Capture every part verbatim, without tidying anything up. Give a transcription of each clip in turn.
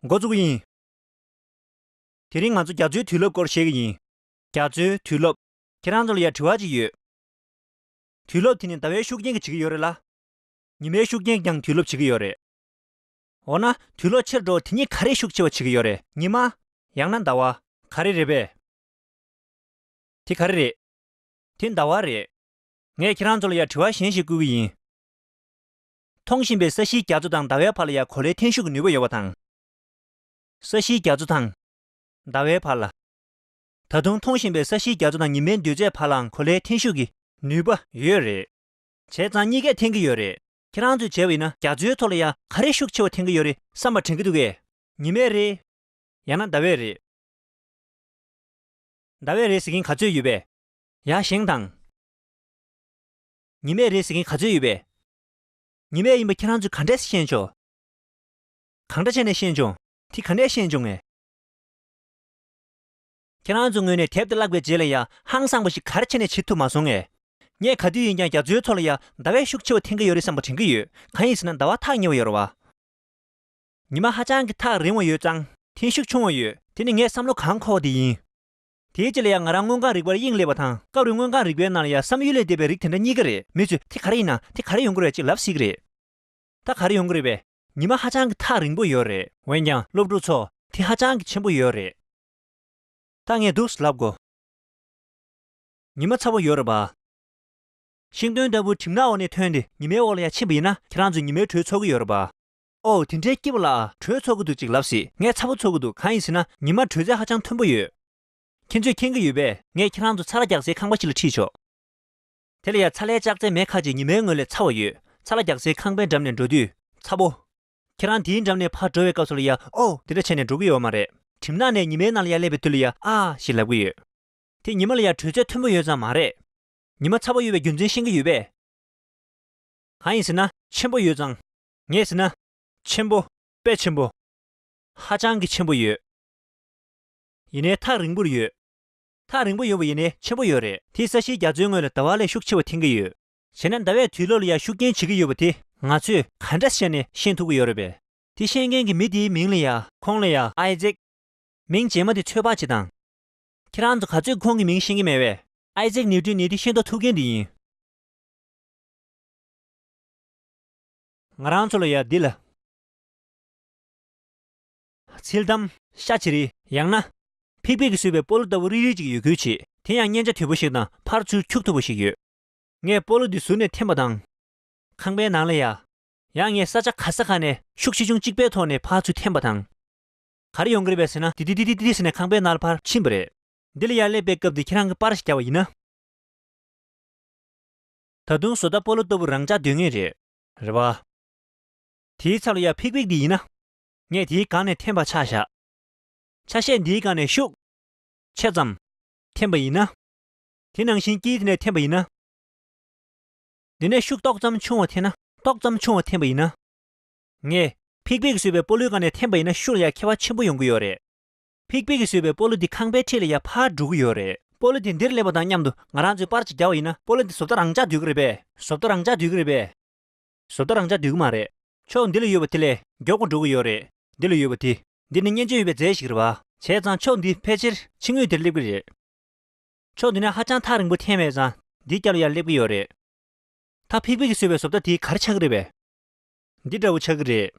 འགོ་བཙུགས་ཀྱི་ཡིན། དེ་རིང་ང་ཚོ་རྒྱ་མཚོའི་དུས་རླབས་སྐོར་བཤད་ཀྱི་ཡིན། རྒྱ་མཚོའི་དུས་རླབས། ཁྱེད་རང་ཚོ་ལ་ཡ་དྲི་བ་ཅིག་ཡོད། དུས་རླབས་དེ་ནི་ཟླ་བའི་ཤུགས་རྐྱེན་གྱིས་བྱེད་ཀྱི་ཡོད་རེད་ལ། ཉི་མའི་ཤུགས་རྐྱེན་ཀྱང་དུས་རླབས་བྱེད་ཀྱི་ཡོད་རེད། འོ་ན་དུས་ལོག་ཕྱིར་འགྲོ་དེ་གཉིས་ག་རེས་ཤུགས་ཆེ་བ་བྱེད་ཀྱི་ཡོད་རེད། ཉི་མ། ཡང་ན་ཟླ་བ། ག་རེ་རེད་པས། དེ་ག་རེ་རེད། དེ་ཟླ་བ་རེད། ངས་ཁྱེད་རང་ཚོ་ལ་ཡ་དྲི་བ་གཞན་ཞིག་བསྐུལ་གྱི་ཡིན། མཐོང་བཞིན་པའི་ས་གཞིའི་རྒྱ་མཚོ་དང་ཟླ་བའི་བར་ལ་ཡ་གོ་ལའི་འཐེན་ཤུགས་ཀྱི་ནུས་པ་ཡོད་པ་དང་། ས་གཞིའི་རྒྱ་མཚོ་དང་། ཟླ་བའི་བར་ལ། ད་དུང་མཐོང་བཞིན་པའི་ས་གཞིའི་རྒྱ་མཚོ་དང་ཉི་མའི་དུས་ཚོད་བར་ལའང་གོ་ལའི་འཐེན་ཤུགས་ཀྱི་ནུས་པ་ཡོད་རེད། བྱས་ཙང་གཉིས་ཀས་འཐེན་གྱི་ཡོད་རེད། ཁྱེད་རང་ཚོས་བྱས་པ་ཡིན་ན་རྒྱ་མཚོའི་ཐོག་ལ་ཡ་ག་རེ་ཤུགས་ཆེ་བ་འཐེན་གྱི་ཡོད་རེད་བསམ་པ་དྲན་གྱི་འདུག་གས། ཉི་མའི་རེད། ཡང་ན་ཟླ་བའི་རེད། ཟླ་བའི་རེད་ཟེར་མཁན་ག་ཚོད་ཡོད་པས། ཡ་བཞེངས་དང་། ཉི་མའི་རེད་ཟེར་མཁན་ག་ཚོད་ཡོད་པས། ཉི་མའི་ཡིན་པ་ཁྱེད་རང་ཚོས་ག་འདྲས་ཤེས་ཆོག་གང་འདྲ་བྱས་ནས་ཤེས་བྱུང་། དེ་ག་ནས་ཤེས་བྱུང་ངས། ཁྱེད་རང་ཚོའི་ངོས་ནས་དེབ་དེ་བཀླགས་པའི་རྗེས་ལ་ཡ་ཧང་སངས་པ་ཞིག་ག་རེ་བྱས་ནས་བྱེད་ཐུབ་མ་སོང་ངས། ངས་ག་དུས་ཡིན་ཀྱང་རྒྱ་མཚོའི་ཐོག་ལ་ཡ་ཟླ་བས་ཤུགས་ཆེ་བ་འཐེན་གྱི་ཡོད་རེད་བསམ་པ་དྲན་གྱི་ཡོད། གང་ཡིན་ཟེར་ན་ཟླ་བ་ཐག་ཉེ་བ་ཡོད་རེད་བ། ཉི་མ་ཧ་ཅང་གི་ཐག་རིང་བ་ཡོད་ཙང་འཐེན་ཤུགས་ཆུང་བ་ཡོད། དེ་ནི་ངས་བསམ་བློ་གང་འཁོར་བ་དེ་ཡིན། དེའི་རྗེས་ལ་ཡང་ང་རང་མངོན་ཁམས་རིག་པར་དབྱིངས་སླེབས་པ་དང་སྐབས་རེ་མངོན་ཁམས་རིག་པའི་ནང་ལ་ཡང་བསམ་ཡུལ་ལས་འདས་པའི་རིགས་དེ་འདྲ་རྙེད་ཀྱི་རེད། མི་ཚོས་དེ་ག་རེ་ཡིན་ན་དེ་ག་རེ་ཡོང་གི་རེད་ཅེས་ལབ་སྲིད་ཀྱི་རེད། ད་ག་རེ་ཡོང་གི་རེད་པས། ཉི་མ་ཧ་ཅང་གི་ཐག་རིང་པོ་ཡོད་རེད། འོན་ཀྱང་སློབ་ཕྲུག་ཚོ་དེ་ཧ་ཅང་གི་ཆེན་པོ་ཡོད་རེད། ད་ངས་འདུག་སེ་ལབ་དགོས། ཉི་མ་ཚ་པོ་ཡོད་རེད་པ། ཤིང་སྡོང་ལྟ་བུ་གྲིབ་ནག་འོག་ནས་ཐོན་ཏེ་ཉི་མའི་འོག་ལ་ཡང་ཕྱིན་པ་ཡིན་ན་ཁྱེད་རང་ཚོས་ཉི་མའི་དྲོད་ཚོར་གྱི་ཡོད་རེད་པ། ཨོ་དེ་འདྲའི་སྐྱིད་པོ་ལ་དྲོད་ཚོར་གྱི་འདུག་ཅིག་ལབ་སྲིད། ངས་ཚ་པོ་ཚོར་གྱི་འདུག་གང་ཡིན་ཟེར་ན་ཉི་མ་དྲོད་ཚད་ཧ་ཅང་མཐོན་པོ་ཡོད། ཁྱེད་ཚོས་མཁྱེན་གྱི་ཡོད་པས། ངས་ཁྱེད་རང་ཚོ་ཚ་ལ་རྒྱག་སའི་ཁང་པ་ཞིག་ལ་ཁྲིད་ཆོག་དེ་ལ་ཡང་ཚ་ལའི་ལྕགས་རྩེ་མེ་ཁ་ཅིག་ཉི་མའི་ངོས་ལས་ཚ་བ་ཡོད། ཚ་ལ་རྒྱག་སའི་ཁང་པའི་འགྲམ་ནས་འགྲོ་དུས་ཚ་པོ། ཁྱེད་རང་དེའི་འགྲམ་ནས་ཕར་འགྲོ་བའི་སྐབས་སུ་ལ་ཡང་ཨོ་དེ་འདྲ་བྱས་ནས་འགྲོ་གི་ཡོད་མ་རེད། གྲིབ་ནག་ནས་ཉི་མའི་ནང་ལ་ཡར་སླེབས་པའི་དུས་ལ་ཡང་ཨ་ཞེས་ལབ་གི་ཡོད། དེ་ཉི་མ་ལ་ཡང་དྲོད་ཚད་མཐོན་པོ་ཡོད་ཙང་མ་རེད། ཉི་མ་ཚ་པོ་ཡོད་པའི་རྒྱུ་མཚན་ཤེས་ཀྱི་ཡོད་པས། གང་ཡིན་ཟེར་ན་ཆེན་པོ་ཡོད་ཙང་། ངས་ཟེར་ན། ཆེན་པོ། དཔེ་ཆེན་པོ། ཧ་ཅང་གི་ཆེན་པོ་ཡོད། ཡིན་ནའི་ཐག་རིང་པོར་ཡོད། ཐག་རིང་པོ་ཡོད་པ་ཡིན་ནའི་ཆེན་པོ་ཡོད་རེད། དེས་ས་གཞིའི་རྒྱ་མཚོའི་ངོས་ལ་ཟླ་བ་ལས་ཤུགས་ཆེ་བ་འཐེན་གྱི་ཡོད། བྱས་ན་ཟླ་བས་དུས་ལོག་ལ་ཡང་ཤུགས་རྐྱེན་བྱེད་ཀྱི་ཡོད་པ་དེ་ང་ཚོས་ག་འདྲ་བྱས་ནས་ཤེས་ཐུབ་ཀྱི་ཡོད་རེད་པས། དེ་ཤེས་མཁན་གྱི་མི་དེའི་མིང་ལ་ཡ། ཁོང་ལ་ཡ་ཨའི་ཛེག་མིང་རྗེས་མ་དེ་ཚོད་དཔག་བྱེད་དང་། ཁྱེད་རང་ཚོ་ག་ཚོད་ཁོང་གི་མིང་ཤེས་ཀྱི་མེད་པས། ཨའི་ཛེག་ནིའུ་ཊོན་ནི་དེ་ཤེས་རྟོགས་ཐུབ་མཁན་དེ་ཡིན། ང་རང་ཚོ་ལ་ཡ་འདི་ལ། ཚིལ་དམ། ཤ་ཆེ་རི། ཡང་ན། ཕིག་ཕིག་གིས་བཟོས་པའི་སྤོ་ལོ་ལྟ་བུ་རིལ་རིལ་ཅིག་ཡོད་ཁུལ་བྱེད། དེ་ཡང་མཉེན་ཆ་དོད་པོ་ཞིག་དང་ཕར་ཚུར་འཁྱུག་ཐུབ་པ་ཞིག་ཡོད། ངས་སྤོ་ལོ་འདི་ཟུར་ནས་འཐེན་པ་དང་། ཁང་པའི་ནང་ལ་ཡ། ཡང་ངས་ས་ཆ་ག་ས་ག་ནས་ཤུགས་ཆེ་ཆུང་གཅིག་པའི་ཐོག་ནས་ཕར་ཚུར་འཐེན་པ་དང་། ག་རེ་ཡོང་གི་རེད་པས་ཟེར་ན་ཏི་ཏི་ཏི་ཏི་ཟེར་ནས་ཁང་པའི་ནང་ལ་ཕར་ཕྱིན་པ་རེད། འདི་ལ་ཡར་སླེབས་པའི་སྐབས་འདི་ཁྱེད་རང་གིས་པར་ཞིག་བརྒྱབ་པ་ཡིན་ན། ད་དུང་བཟོ་ལྟ་སྤོ་ལོ་ལྟ་བུ་རང་འཇགས་སྡོད་མཁན་རེད། རེད་པ། དེའི་ཚབ་ལ་ཡ་ཕིག་ཕིག་འདི་ཡིན་ན། ངས་དེའི་སྒང་ནས་འཐེན་པ་ཆ་བཞག་ཆ་ཤས་འདིའི་སྒང་ནས་ཤུགས། ཆེ་ཙམ། འཐེན་པ་ཡིན་ན། དེ་ནང་བཞིན་དཀྱིལ་དེ་ནས་འཐེན་པ་ཡིན་ན། འདི་ནས་ཤུགས་ཏོག་ཙམ་ཆུང་བ་འཐེན་ན་ཏོག་ཙམ་ཆུང་བ་འཐེན་པ་ཡིན་ན། ངས་ཕིག་ཕིག་བཟོས་པའི་སྤོ་ལོའི་སྒང་ནས་འཐེན་པ་ཡིན་ན་ཤུགས་ལ་ཡ་ཁྱད་པར་ཆེན་པོ་ཡོང་གི་ཡོད་རེད། ཕིག་ཕིག་གིས་བཟོས་པའི་སྤོ་ལོ་འདི་ཁང་པའི་འཁྲིས་ལ་ཡ་ཕར་འགྲོ་གི་ཡོད་རེད། སྤོ་ལོ་འདི་འདིར་སླེབས་པ་དང་མཉམ་དུ་ང་རང་ཚོས་པར་ཅིག་བརྒྱབ་པ་ཡིན་ན་སྤོ་ལོ་འདི་བཟོ་ལྟ་རང་འཇགས་སྡོད་ཀྱི་རེད་པས། བཟོ་ལྟ་རང་འཇགས་སྡོད་ཀྱི་རེད་པས། བཟོ་ལྟ་རང་འཇགས་སྡོད་ཀྱི་མ་རེད། ཕྱོགས་འདི་ལ་ཡོད་པ་དེ་ལས་མགྱོགས་པོ་འགྲོ་གི་ཡོད་རེད། འདི་ལ་ཡོད་པ་དེ། འདི་ནི་མཉེན་ཆས་ཡོད་པའི་རྫས་ཤིག་རེད་པ། བྱས་ཙང་ཕྱོགས་འདི་ཕལ་ཆེར་ཕྱི་ངོས་དེར་སླེབས་ཀྱི་རེད། ཕྱོགས་འདི་ནས་ཧ་ཅང་ཐག་རིང་པོ་འཐེན་མེད་ཙང་འདིའི་རྒྱབ་ལ་ཡར་སླེབས་ཀྱི་ཡོད་རེད། ད་ཕིག་ཕིག་གིས་བཟོས་པའི་བཟོ་ལྟ་དེ་ག་རེ་ཆགས་ཀྱི་རེད་པས། འདི་འདྲ་བོ་ཆགས་ཀྱི་རེད།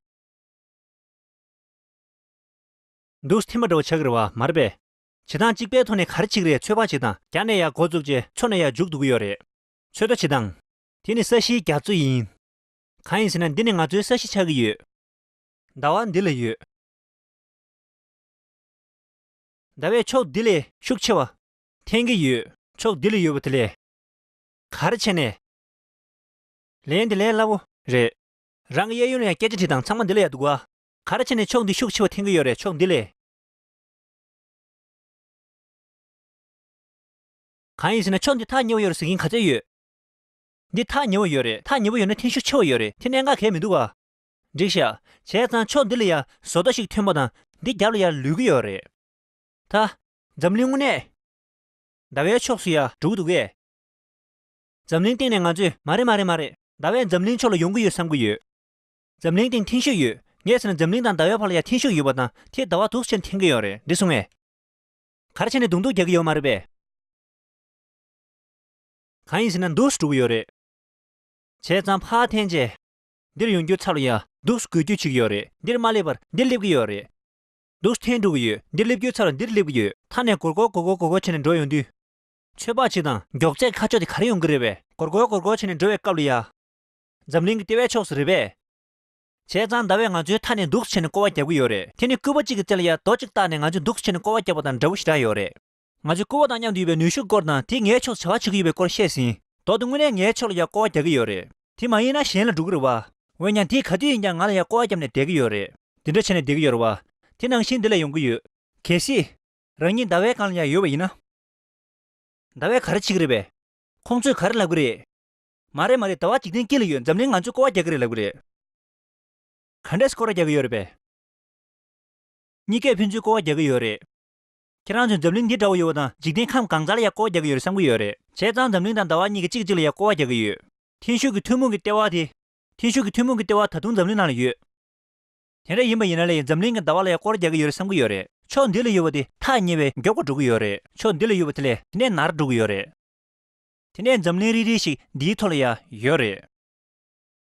འདུག་སེ་འཐེན་པ་འདྲ་བོ་ཆགས་ཀྱི་རེད་པ་མ་རེད་པས། བྱེད་སྟངས་གཅིག་པའི་ཐོག་ནས་ག་རེ་བྱེད་ཀྱི་རེད་ཚོད་དཔག་བྱེད་དང་། རྒྱ་ནས་ཡར་འགོ་བཙུགས་རྗེས་མཚོ་ནས་ཡར་མཇུག་བསྡུ་གི་ཡོད་རེད། ཚོད་ལྟ་བྱེད་དང་། དེ་ནི་ས་གཞིའི་རྒྱ་མཚོ་ཡིན། གང་ཡིན་ཟེར་ན་འདི་ནི་ང་ཚོའི་ས་གཞི་ཆགས་ཀྱི་ཡོད། ཟླ་བ་འདི་ལ་ཡོད། ཟླ་བས་ཕྱོགས་འདི་ལས་ཤུགས་ཆེ་བ། འཐེན་གྱི་ཡོད། ཕྱོགས་འདི་ལ་ཡོད་པ་དེ་ལས། ག་རེ་བྱས་ནས། ལན་འདི་ལན་སླ་བོ་རེད། རང་གི་གཡས་གཡོན་ལ་ཡང་སྐད་ཆ་དྲིས་དང་ཚང་མ་འདི་ལ་ཡང་འདུག་ག་ག་རེ་བྱས་ནས་ཕྱོགས་འདི་ཤུགས་ཆེ་བ་འཐེན་གྱི་ཡོད་རེད་ཕྱོགས་འདི་ལས། གང་ཡིན་ཟེར་ན་ཕྱོགས་འདི་ཐག་ཉེ་བོ་ཡོད་རེད་ཟེར་མཁན་ག་ཚོད་ཡོད། འདི་ཐག་ཉེ་བོ་ཡོད་རེད། ཐག་ཉེ་བོ་ཡོད་ན་འཐེན་ཤུགས་ཆེ་བ་ཡོད་རེད། དེ་གནད་འགག་གལ་མི་འདུག་ག་འགྲིག་ཤག་བྱས་ཙང་ཕྱོགས་འདི་ལ་ཡ་བཟོ་ལྟ་ཞིག་ཐོན་པ་དང་འདི་རྒྱབ་ལ་ཡ་ལུས་ཀྱི་ཡོད་རེད། ད། འཛམ་གླིང་དངོས་གནས། ཟླ་བའི་ཕྱོགས་སུ་ཡ་འགྲོ་གི་འདུག་གས། འཛམ་གླིང་སྟེང་ནས་ང་ཚོས་མ་རེད་མ་རེད་མ་རེད། ཟླ་བས་འཛམ་གླིང་ཕྱོགས་ལ་ཡོང་གི་ཡོད་བསམ་གྱི་ཡོད། འཛམ་གླིང་སྟེང་འཐེན་ཤུགས་ཡོད། ངས་ཟེར་ན་འཛམ་གླིང་དང་ཟླ་བའི་བར་ལ་ཡ་འཐེན་ཤུགས་ཡོད་པ་དང་། དེས་ཟླ་བ་འདུག་སེ་བྱས་ནས་འཐེན་གྱི་ཡོད་རེད། འགྲིག་སོང་ངས། ག་རེ་བྱས་ནས་རྡུང་རྡུག་རྒྱག་གི་ཡོད་མ་རེད་པས། གང་ཡིན་ཟེར་ན་འདུག་སེ་འགྲོ་གི་ཡོད་རེད། བྱས་ཙང་ཕར་འཐེན་བྱས། འདིར་ཡོང་རྒྱུའི་ཚབ་ལ་ཡ་འདུག་སེ་འགུལ་སྐྱོད་བྱེད་ཀྱི་ཡོད་རེད། འདིར་མ་སླེབས་པར་འདིར་སླེབས་ཀྱི་ཡོད་རེད། འདུག་སེ་འཐེན་འགྲོ་གི་ཡོད། འདིར་སླེབས་རྒྱུའི་ཚབ་ལ་འདིར་སླེབས་ཀྱི་ཡོད། མཐའ་ནས་སྒོར་སྒོར་སྒོར་སྒོར་སྒོར་སྒོར་བྱས་ནས་འགྲོ་ཡོང་དུས། ཚོད་དཔག་བྱེད་དང་། མགྱོགས་ཚད་ཁ་ཕྱོགས་དེ་ག་རེ་ཡོང་གི་རེད་པས། སྒོར་སྒོར་སྒོར་སྒོར་བྱས་ནས་འགྲོ་བའི་སྐབས་ལ་ཡ། འཛམ་གླིང་གི་ལྟེ་བའི་ཕྱོགས་སུ་རེད་པས། བྱས་ཙང་ཟླ་བས་ང་ཚོའི་མཐའ་ནས་འདུག་སེ་བྱས་ནས་སྐོར་བ་རྒྱག་གི་ཡོད་རེད། དེ་ནི་སྐུད་པ་གཅིག་གི་རྩེ་ལ་ཡ་རྡོ་གཅིག་བཏགས་ནས་ང་ཚོས་འདུག་སེ་བྱས་ནས་སྐོར་བ་བརྒྱབ་པ་དང་འདྲ་བོ་ཞེ་དྲག་ཡོད་རེད། ང་ཚོས་སྐུད་པ་དང་མཉམ་དུ་ཡོད་པའི་ནུས་ཤུགས་སྐོར་དང་དེས་ངའི་ཕྱོགས་བྱ་བ་བྱེད་ཀྱི་ཡོད་པའི་སྐོར་བཤད་ཟིན། མདོར་དུ་དངོས་གནས་ངའི་ཕྱོགས་ལ་ཡ་སྐོར་བ་རྒྱག་གི་ཡོད་རེད། དེ་མ་ཡིན་ན་གཞན་ལ་འགྲོ་གི་རེད་བ། འོན་ཀྱང་དེས་ག་དུས་ཡིན་ཀྱང་ང་ལ་ཡ་སྐོར་བ་བརྒྱབ་ནས་བསྡད་ཀྱི་ཡོད་རེད། འདི་འདྲ་བྱས་ནས་བསྡད་ཀྱི་ཡོད་རེད་བ། དེ་ནང་བཞིན་འདི་ལ་ཡོང་གི་ཡོད། གལ་སྲིད། རང་ཉིད་ཟླ་བའི་སྒང་ལ་ཡ་ཡོད་པ་ཡིན་ན། ཟླ་བས་ག་རེ་བྱེད་ཀྱི་རེད་པས། ཁོང་ཚོས་ག་རེ་ལབ་ཀྱི་རེད། མ་རེད་མ་རེད། ཟླ་བ་འཇིག་རྟེན་དཀྱིལ་ལ་ཡོད། འཛམ་གླིང་ང་ཚོས་སྐོར་བ་རྒྱག་གི་རེད་ལབ་ཀྱི་རེད། ག་འདྲས་སྐོར་བ་རྒྱག་གི་ཡོད་རེད་པས། གཉིས་ཀས་ཕན་ཚུན་སྐོར་བ་རྒྱག་གི་ཡོད་རེད། ཁྱེད་རང་ཚོས་འཛམ་གླིང་འདི་འདྲ་བོ་ཡོད་པ་དང་འཇིག་རྟེན་ཁམས་གང་ག་ལ་ཡ་སྐོར་བ་རྒྱག་གི་ཡོད་རེད་བསམ་གྱི་ཡོད་རེད། བྱས་ཙང་འཛམ་གླིང་དང་ཟླ་བ་གཉིས་ཀྱིས་གཅིག་གིས་གཅིག་ལ་ཡ་སྐོར་བ་རྒྱག་གི་ཡོད། འཐེན་ཤུགས་ཀྱི་ཐུན་མོང་གི་ལྟེ་བ་དེ། འཐེན་ཤུགས་ཀྱི་ཐུན་མོང་གི་ལྟེ་བ་ད་དུང་འཛམ་གླིང་ནང་ལ་ཡོད། དེ་འདྲ་ཡིན་པ་ཡིན་ན་ལས་འཛམ་གླིང་གི་ཟླ་བ་ལ་ཡ་སྐོར་རྒྱག་གི་ཡོད་རེད་བསམ་གྱི་ཡོད་རེད། ཕྱོགས་འདི་ལ་ཡོད་པ་དེ་ཐག་ཉེ་བས་མགྱོགས་པར་འགྲོ་གི་ཡོད་རེད། ཕྱོགས་འདི་ལ་ཡོད་པ་དེ་ལས་དེ་ནས་ནར་འགྲོ་གི་ཡོད་རེད། དེ་ནས་འཛམ་གླིང་རིལ་རིལ་ཞིག་འདིའི་ཐོག་ལ་ཡ་ཡོད་རེད།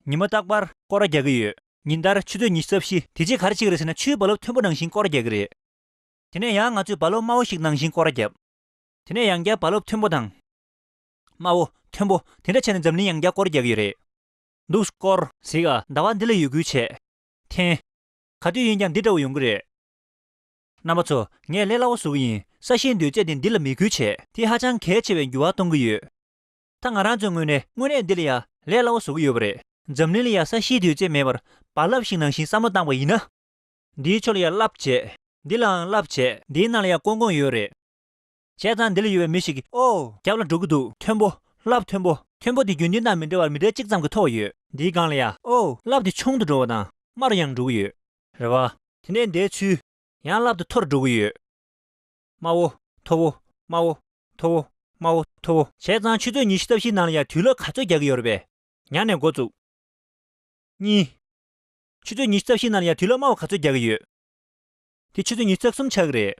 ཉི་མ་རྟག་པར་སྐོར་ར་རྒྱག་གི་ཡོད། ཉིན་ལྟར་ཆུ་ཚོད་ཉི་ཤུ་རྩ་བཞི། དེ་རྗེས་ག་རེ་བྱེད་ཀྱི་རེད་ཟེར་ན་ཆུའི་རྦ་རླབས་མཐོན་པོ་ནང་བཞིན་སྐོར་ར་རྒྱག་གི་རེད། དེ་ནས་ཡང་ང་ཚོས་རྦ་རླབས་དམའ་བོ་ཞིག་ནང་བཞིན་སྐོར་ར་བརྒྱབ། དེ་ནས་ཡང་བསྐྱར་རྦ་རླབས་མཐོན་པོ་དང་། དམའ་བོ། མཐོན་པོ། དེ་འདྲ་བྱས་ནས་འཛམ་གླིང་ཡང་བསྐྱར་སྐོར་ར་རྒྱག་གི་ཡོད་རེད། འདུག་སྐོར། གཟིགས་ཨ། ཟླ་བ་འདི་ལ་ཡོད་ཁུལ་བྱས། འཐེན། ག་དུས་ཡིན་ཀྱང་འདི་འདྲ་བོ་ཡོང་གི་རེད། རྣམ་པ་ཚོ། ངས་ལས་སླ་བོ་བཟོ་གི་ཡིན། ས་གཞིའི་འདོད་རྩེ་དེ་འདི་ལ་མེད་ཁུལ་བྱས། དེས་ཧ་ཅང་གལ་ཆེ་བའི་འགྱུར་བ་གཏོང་གི་ཡོད། ད་ང་རང་ཚོའི་ངོས་ནས་དངོས་གནས་འདི་ལ་ཡ་ལས་སླ་བོ་བཟོ་གི་ཡོད་པ་རེད། འཛམ་གླིང་ལ་ཡ་ས་གཞིའི་འདོད་རྩེ་མེད་པར་རྦ་རླབས་ཤིག་ནང་བཞིན་བསམ་བློ་བཏང་པ་ཡིན་ན། འདིའི་ཕྱོགས་ལ་ཡ་རླབས་བྱས། འདི་ལའང་རླབས་བྱས། འདིའི་ནང་ལ་ཡ་ཀོང་ཀོང་ཡོད་རེད། བྱས་ཙང་འདི་ལ་ཡོད་པའི་མི་ཞིག་གིས་ཨོ། རྒྱབ་ལ་འགྲོ་གི་འདུག་མཐོན་པོ། རླབས་མཐོན་པོ། མཐོན་པོ་དེ་རྒྱུན་ལྡན་དང་མི་འདྲ་བར་མི་ཊར་གཅིག་ཙམ་གྱི་མཐོ་བ་ཡོད། འདིའི་སྒང་ལ་ཡ་ཨོ། རླབས་དེ་ཆུང་དུ་འགྲོ་བ་དང་དམའ་རུ་ཡང་འགྲོ་གི་ཡོད། རེད་བ། དེ་ནས་འདིའི་ཚུལ། ཡང་རླབས་དེ་མཐོ་རུ་འགྲོ་གི་ཡོད། དམའ་བོ། མཐོ་བོ། དམའ་བོ། མཐོ་བོ། དམའ་བོ། མཐོ་བོ། བྱས་ཙང་ཆུ་ཚོད་ཉི་ཤུ་རྩ་བཞིའི་ནང་ལ་ཡ་དུས་ལོག་ག་ཚོད་རྒྱག་གི་ཡོད་རེད་པས། ཉར་ནས་འགོ་བཙུགས། གཉིས། ཆུ་ཚོད་ཉི་ཤུ་རྩ་བཞིའི་ནང་ལ་ཡ་དུས་ལོག་དམའ་བ་ག་ཚོད་རྒྱག་གི་ཡོད། དེ་ཆུ་ཚོད་ཉི་ཤུ་རྩ་གསུམ་ཆགས་ཀྱི་རེད།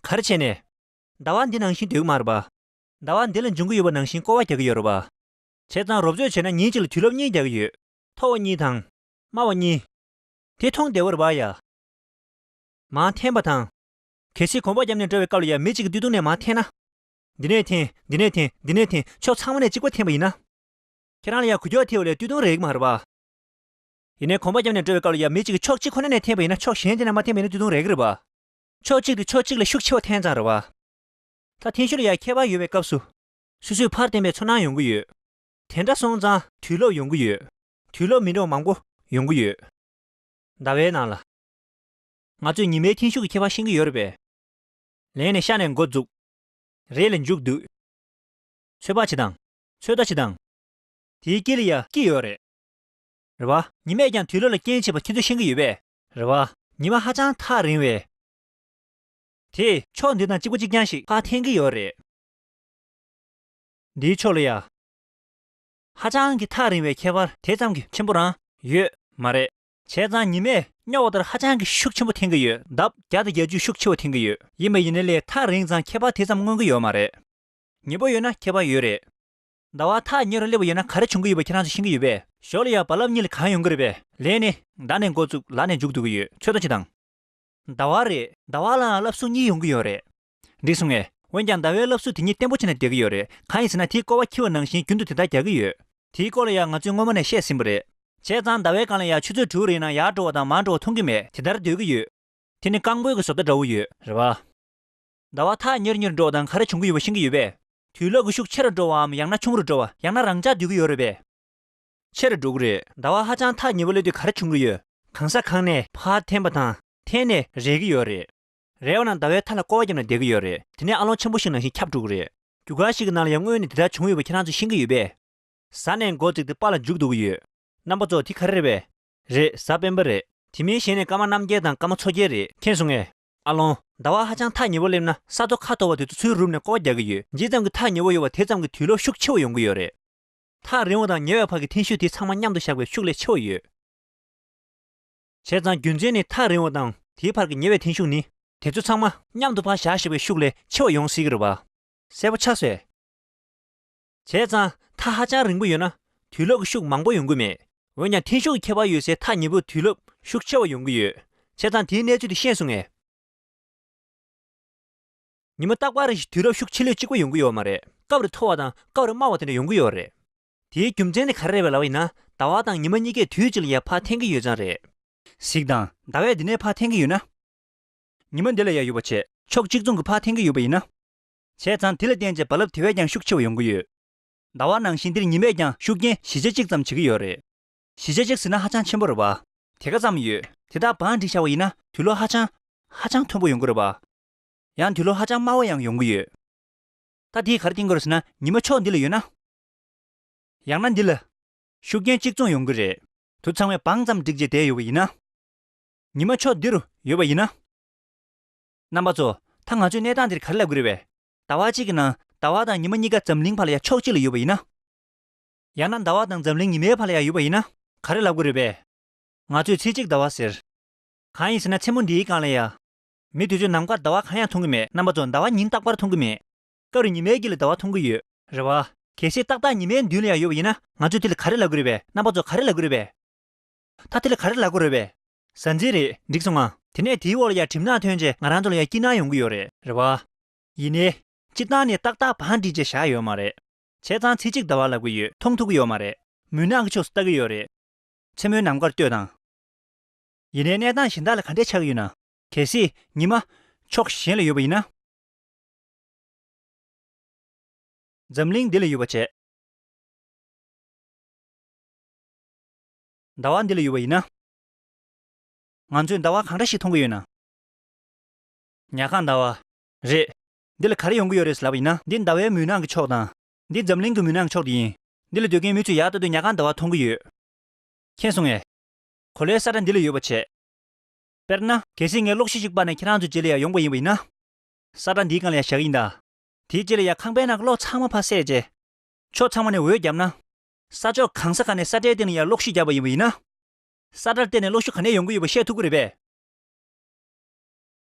ག་རེ་བྱས་ནས། ཟླ་བ་འདི་ནང་བཞིན་སྡོད་ཀྱི་མ་རེད་པ། ཟླ་བ་འདི་ལ་འབྱུང་གི་ཡོད་པ་ནང་བཞིན་སྐོར་བ་རྒྱག་གི་ཡོད་རེད་པ། བྱས་ཙང་རོབ་ཚོད་བྱས་ན་ཉིན་གཅིག་ལ་དུས་ལོག་གཉིས་རྒྱག་གི་ཡོད། མཐོ་བ་གཉིས་དང་། དམའ་བ་གཉིས། དེ་མཐོང་བདེ་བོ་རེད་པ་ཡ། མར་འཐེན་པ་དང་། གལ་སྲིད་གོམ་པ་བརྒྱབ་ནས་འགྲོ་བའི་སྐབས་ལ་ཡ་མི་གཅིག་གིས་སྟོད་ཐུང་ནས་མར་འཐེན་ན། འདི་ནས་འཐེན། འདི་ནས་འཐེན། འདི་ནས་འཐེན། ཕྱོགས་ཚང་མ་ནས་གཅིག་པ་འཐེན་པ་ཡིན་ན། ཁྱེད་རང་ལ་ཡ་འགུལ་སྐྱོད་ཐེབས་པ་ལས་སྟོད་ཐུང་རེག་གི་མ་རེད་པ། ཡིན་ནའི་གོམ་པ་བརྒྱབ་ནས་འགྲོ་བའི་སྐབས་ལ་ཡ་མི་གཅིག་གིས་ཕྱོགས་གཅིག་ཁོ་ན་ནས་འཐེན་པ་ཡིན་ན་ཕྱོགས་གཞན་དེ་ནས་མར་འཐེན་པ་ཡིན་ན་སྟོད་ཐུང་རེག་གི་རེད་པ། ཕྱོགས་གཅིག་དེ་ཕྱོགས་གཅིག་ལས་ཤུགས་ཆེ་བ་འཐེན་ཙང་རེད་པ། ད་འཐེན་ཤུགས་ལ་ཡ་ཁྱད་པར་ཡོད་པའི་སྐབས་སུ། སོ་སོས་ཕར་འཐེན་པའི་ཚོར་སྣང་ཡོང་གི་ཡོད། དེ་འདྲ་སོང་ཙང་དུས་ལོག་ཡོང་གི་ཡོད། དུས་ལོག་མི་འདྲ་བ་མང་པོ་ཡོང་གི་ཡོད། ཟླ་བའི་ནང་ལ། ང་ཚོས་ཉི་མའི་འཐེན་ཤུགས་ཀྱི་ཁྱད་པར་ཤེས་ཀྱི་ཡོད་རེད་པས། ལན་ནས་ཤར་ནས་འགོ་བཙུགས། རེད་ལ་མཇུག་བསྡུས། ཚོད་དཔག་བྱེད་དང་། ཚོད་ལྟ་བྱེད་དང་། དེའི་དཀྱིལ་ལ་ཡ་དཀྱིལ་ཡོད་རེད། རེད་པ། ཉི་མས་ཀྱང་དུས་ལོག་ལ་རྐྱེན་བྱེད་པ་ཁྱེད་ཚོས་ཤེས་ཀྱི་ཡོད་པས། རེད་པ། ཉི་མ་ཧ་ཅང་ཐག་རིང་བས། དེས་ཕྱོགས་འདི་དང་གཅིག་པ་གཅིག་རྐྱང་ཞིག་ཕར་འཐེན་གྱི་ཡོད་རེད། འདིའི་ཕྱོགས་ལ་ཡ། ཧ་ཅང་གི་ཐག་རིང་བའི་ཁྱད་པར་དེ་ཙམ་གྱི་ཆེན་པོ་རང་ཡོད་མ་རེད། བྱས་ཙང་ཉི་མས་སྨྱོ་བ་ལྟར་ཧ་ཅང་གི་ཤུགས་ཆེན་པོ་འཐེན་གྱི་ཡོད། ལྡབ་བརྒྱ་དང་བརྒྱད་ཅུ་ཤུགས་ཆེ་བ་འཐེན་གྱི་ཡོད། ཡིན་པ་ཡིན་ནའི་ལས་ཐག་རིང་ཙང་ཁྱད་པར་དེ་ཙམ་མངོན་གྱི་ཡོད་མ་རེད། ཉེ་པོ་ཡོད་ན་ཁྱད་པར་ཡོད་རེད། ཟླ་བ་ཐག་ཉེ་རུ་སླེབས་པ་ཡོད་ན་ག་རེ་བྱུང་གི་ཡོད་པ་ཁྱེད་རང་ཚོ་ཤེས་ཀྱི་ཡོད་པས། ཞོར་ལ་ཡ་རྦ་རླབས་གཉིས་ལ་གང་ཡོང་གི་རེད་པས། ལན་ནི། ད་ནས་འགོ་བཙུགས་ལ་ནས་མཇུག་བསྡུ་གི་ཡོད། ཚོད་ལྟ་བྱེད་དང་། ཟླ་བ་རེད། ཟླ་བ་ལའང་རླབས་གསུམ་གཉིས་ཡོང་གི་ཡོད་རེད། འགྲིག་སོང་ངས། འོན་ཀྱང་ཟླ་བའི་རླབས་གསུམ་དེ་གཉིས་བརྟན་པོ་བྱས་ནས་བསྡད་ཀྱི་ཡོད་རེད། གང་ཡིན་ཟེར་ན་དེས་སྐོར་བ་འཁྱེར་བ་ནང་བཞིན་རྒྱུན་དུ་དེ་ལྟར་རྒྱག་གི་ཡོད། དེའི་སྐོར་ལ་ཡང་ང་ཚོས་སྔོན་མ་ནས་བཤད་ཟིན་པ་རེད། བྱས་ཙང་ཟླ་བའི་སྒང་ལ་ཡང་ཆུ་ཚོད་དྲུག་རེ་ནང་ཡར་འགྲོ་བ་དང་མར་འགྲོ་བ་མཐོང་གི་མེད། དེ་ལྟར་སྡོད་ཀྱི་ཡོད། དེ་ནི་རྐང་སྤོལ་གྱི་བཟོ་ལྟ་འདྲ་བོ་ཡོད་རེད་པ། ཟླ་བ་ཐག་ཉེ་རུ་ཉེ་རུ་འགྲོ་བ་དང་ག་རེ་བྱུང་གི་ཡོད་པ་ཤེས་ཀྱི་ཡོད་པས། དུས་ལོག་གི་ཤུགས་ཆེ་རུ་འགྲོ་བའམ་ཡང་ན་ཆུང་རུ་འགྲོ་བ། ཡང་ན་རང་འཇགས་སྡོད་ཀྱི་ཡོད་རེད་པས། ཆེ་རུ་འགྲོ་གི་རེད། ཟླ་བ་ཧ་ཅང་ཐག་ཉེ་བོ་སླེབས་དུས་ག་རེ་བྱུང་གི་ཡོད། གང་ས་གང་ནས་ཕར་འཐེན་པ་དང་འཐེན་ནས་རེག་གི་ཡོད་རེད། རེག་པ་ན་ཟླ་བའི་མཐའ་ལ་སྐོར་བ་བརྒྱབ་ནས་བསྡད་ཀྱི་ཡོད་རེད། དེ་ནས་ཨ་ལོང་ཆེན་པོ་ཞིག་ནང་བཞིན་ཁྱབ་འགྲོ་གི་རེད། རྒྱུ་སྐར་ཞིག་གི་ནང་ལ་ཡང་སྔོན་ནས་དེ་ལྟར་བྱུང་ཡོད་པ་ཁྱེད་རང་ཚོས་ཤེས་ཀྱི་ཡོད་པས། གཟའ་ནས་འགོ་བཙུགས་ཏེ་པ་ལ་མཇུག་བསྡུ་གི་ཡོད། རྣམ་པ་ཚོ། དེ་ག་རེ་རེད་པས། རེད། གཟའ་སྤེན་པ་རེད། དེ་མིན་གཞན་ནས་སྐར་མ་རྣམ་རྒྱལ་དང་སྐར་མ་མཚོ་རྒྱལ་རེད། མཁྱེན་སོང་ངས། ཨ་ལོང་། ཟླ་བ་ཧ་ཅང་ཐག་ཉེ་བོ་སླེབས་ན་ས་རྡོ་ཁ་དོག་པ་དེ་ཚོ་ཚུར་རུབ་ནས་སྐོར་བ་རྒྱག་གི་ཡོད། ཇི་ཙམ་གྱི་ཐག་ཉེ་བོ་ཡོད་པ་དེ་ཙམ་གྱི་དུས་ལོག་ཤུགས་ཆེ་བོ་ཡོང་གི་ཡོད་རེད། ཐག་རིང་བ་དང་ཉེ་བའི་བར་གྱི་འཐེན་ཤུགས་དེ་ཚང་མ་མཉམ་དུ་བཞག་པའི་ཤུགས་ལས་ཆེ་བ་ཡོད། བྱས་ཙང་རྒྱུ་མཚན་ནི་ཐག་རིང་བ་དང་དེའི་བར་གྱི་ཉེ་བའི་འཐེན་ཤུགས་ནི་དེ་ཚོ་ཚང་མ་མཉམ་དུ་ཕར་བཞག་བཞག་པའི་ཤུགས་ལས་ཆེ་བ་ཡོང་སྲིད་ཀྱི་རེད་པ། གསལ་པོ་ཆགས་སོང་ངས། བྱས་ཙང་ཐག་ཧ་ཅང་རིང་པོ་ཡོད་ན་དུས་རླབས་ཀྱི་ཤུགས་མང་པོ་ཡོང་གི་མེད། འོན་ཀྱང་འཐེན་ཤུགས་ཀྱི་ཁྱད་པར་ཡོད་སའི་ཐག་ཉེ་པོ་དུས་རླབས་ཤུགས་ཆེ་བ་ཡོང་གི་ཡོད། བྱས་ཙང་དེའི་གནས་ཚུལ་དེ་ཤེས་སོང་ངས། ཉི་མ་རྟག་པར་རེ་བཞིན་དུས་རབས་ཤུགས་ཆེ་ལོས་གཅིག་པ་ཡོང་གི་ཡོད་མ་རེད། སྐབས་རེ་མཐོ་བ་དང་སྐབས་རེ་དམའ་བ་དེ་འདྲ་ཡོང་གི་ཡོད་རེད། དེའི་རྒྱུ་མཚན་དེ་ག་རེ་རེད་པས་ལབ་པ་ཡིན་ན། ཟླ་བ་དང་ཉི་མ་གཉིས་ཀས་དུས་གཅིག་ལ་ཡར་ཕར་འཐེན་གྱི་ཡོད་ཙང་རེད། གཟིགས་དང་། ཟླ་བས་འདི་ནས་ཕར་འཐེན་གྱི་ཡོད་ན། ཉི་མ་འདི་ལ་ཡང་ཡོད་པ་བྱས་ཕྱོགས་གཅིག་མཚུངས་ཀྱིས་ཕར་འཐེན་གྱི་ཡོད་པ་ཡིན་ན། བྱས་ཙང་དེ་ལ་བརྟེན་བྱས་རྦ་རླབས་དེ་བས་ཀྱང་ཤུགས་ཆེ་བ་ཡོང་གི་ཡོད། ཟླ་བ་ནང་བཞིན་འདིར་ཉི་མས་ཀྱང་ཤུགས་རྐྱེན་བཞི་ཆ་གཅིག་ཙམ་བྱེད་ཀྱི་ཡོད་རེད། བཞི་ཆ་གཅིག་ཟེར་ན་ཧ་ཅང་ཆེན་པོ་རེད་པ། དེ་ག་ཙམ་ཡོད། དེ་དག་བང་བསྒྲིགས་བཞག་པ་ཡིན་ན་དུས་ལོ་ཧ་ཅང་། ཧ་ཅང་མཐོན་པོ་ཡོང་གི་རེད་པ། ཡང་དུས་ལོ་ཧ་ཅང་དམའ་བ་ཡང་ཡོང་གི་ཡོད། ད་དེས་ག་རེ་བསྟན་གྱི་རེད་ཟེར་ན་ཉི་མ་ཕྱོགས་འདི་ལ་ཡོད་ན། ཡང་ན་འདི་ལ། ཤུགས་རྐྱེན་གཅིག་མཚུངས་ཡོང་གི་རེད། དུ་ཚང་མས་བང་ཙམ་བསྒྲིགས་བྱས་བསྡད་ཡོད་པ་ཡིན་ན། ཉི་མ་ཕྱོགས་འདི་རུ་ཡོད་པ་ཡིན་ན། རྣམ་པ་ཚོ། ད་ང་ཚོས་གནས་སྟངས་འདིར་ག་རེ་ལབ་ཀྱི་རེད་པས། ཟླ་བ་གཅིག་གི་ནང་ཟླ་བ་དང་ཉི་མ་གཉིས་ཀ་འཛམ་གླིང་བར་ལ་ཡ་ཕྱོགས་གཅིག་ལ་ཡོད་པ་ཡིན་ན། ཡང་ན་ཟླ་བ་དང་འཛམ་གླིང་ཉི་མའི་བར་ལ་ཡ་ཡོད་པ་ཡིན་ན། ག་རེ་ལབ་ཀྱི་རེད་པས། ང་ཚོས་ཚེས་གཅིག་ཟླ་བ་ཟེར། གང་ཡིན་ཟེར་ན་མཚན་མོ་འདིའི་སྒང་ལ་ཡ། མི་དུས་ཚོད་ནམ་མཁར་ཟླ་བ་གང་ཡང་མཐོང་གི་མེད། རྣམ་པ་ཚོ། ཟླ་བ་ཉིན་རྟག་པར་མཐོང་གི་མེད། སྐབས་རེ་ཉི་མའི་དཀྱིལ་ལ་ཟླ་བ་མཐོང་གི་ཡོད། རེད་པ། གལ་སྲིད་ཏག་ཏག་ཉི་མའི་མདུན་ལ་ཡ་ཡོད་པ་ཡིན་ན་ང་ཚོས་དེ་ལ་ག་རེ་ལབ་ཀྱི་རེད་པས། རྣམ་པ་ཚོ་ག་རེ་ལབ་ཀྱི་རེད་པས། ད་དེ་ལ་ག་རེ་ལབ་ཀྱི་རེད་པས། ཟ་འཛིན་རེད། འགྲིག་སོང་ང་། དེ་ནས་དེའི་འོག་ལ་ཡ་གྲིབ་ནག་ཐོན་རྗེས་ང་རང་ཚོ་ལ་ཡ་སྐྱིད་སྣང་ཡོང་གི་ཡོད་རེད། རེད་པ། ཡིན་ནའི། སྤྱིར་བཏང་ནས་ཏག་ཏག་བང་བསྒྲིགས་བྱས་བཞག་ཡོད་མ་རེད། བྱས་ཙང་ཚེས་གཅིག་ཟླ་བ་ལབ་ཀྱི་ཡོད། མཐོང་ཐུབ་ཀྱི་ཡོད་མ་རེད། མུན་ནག་གི་ཕྱོགས་སུ་ལྟ་གི་ཡོད་རེད། མཚན་མོའི་ནམ་མཁར་ལྟོས་དང་། ཡིན་ནའི་གནས་སྟངས་གཞན་དག་ལ་ག་འདྲས་ཆགས་ཀྱི་ཡོད་ན། གལ་སྲིད་ཉི་མ་ཕྱོགས་གཞན་ལ་ཡོད་པ་ཡིན་ན། འཛམ་གླིང་འདི་ལ་ཡོད་པ་བྱས། ཟླ་བ་འདི་ལ་ཡོད་པ་ཡིན་ན། ང་ཚོས་ཟླ་བ་གང་འདྲ་ཞིག་མཐོང་གི་ཡོད་ན། ཉལ་ཁང་ཟླ་བ། རེད། འདི་ལ་ག་རེ་ཡོང་གི་ཡོད་རེད་ལབ་པ་ཡིན་ན། འདི་ཟླ་བའི་མུན་ནག་གི་ཕྱོགས་དང་། འདི་འཛམ་གླིང་གི་མུན་ནག་གི་ཕྱོགས་དེ་ཡིན། འདི་ལ་སྡོད་མཁན་མི་ཚོས་ཡར་ལྟ་དུས་ཉལ་ཁང་ཟླ་བ་མཐོང་གི་ཡོད། མཁྱེན་སོང་ངས། གོ་ལའི་ས་ཁྲ་འདི་ལ་ཡོད་པ་བྱས། དཔེར་ན། གལ་སྲིད་ངས་གློག་ཤུགས་ཤིག་སྤར་ནས་ཁྱེད་རང་ཚོའི་རྗེས་ལ་ཡར་ཡོང་པ་ཡིན་པ་ཡིན་ན། ས་ཁྲ་འདིའི་སྒང་ལ་ཡར་བཞག་གི་ཡིན་ད། དེའི་རྗེས་ལ་ཡར་ཁང་པའི་ནང་གི་གློག་ཚང་མ་ཕར་བསད་རྗེས། ཕྱོགས་ཚང་མ་ནས་འོད་བརྒྱབ་ན། ས་ཕྱོགས་གང་ས་ག་ནས་ས་ཁྲའི་སྟེང་ལ་ཡར་གློག་ཤུགས་བརྒྱབ་པ་ཡིན་པ་ཡིན་ན། ས་ཁྲར་བརྟེན་ནས་གློག་ཤུགས་ག་ནས་ཡོང་གི་ཡོད་པ་ཤེས་ཐུབ་ཀྱི་རེད་པས།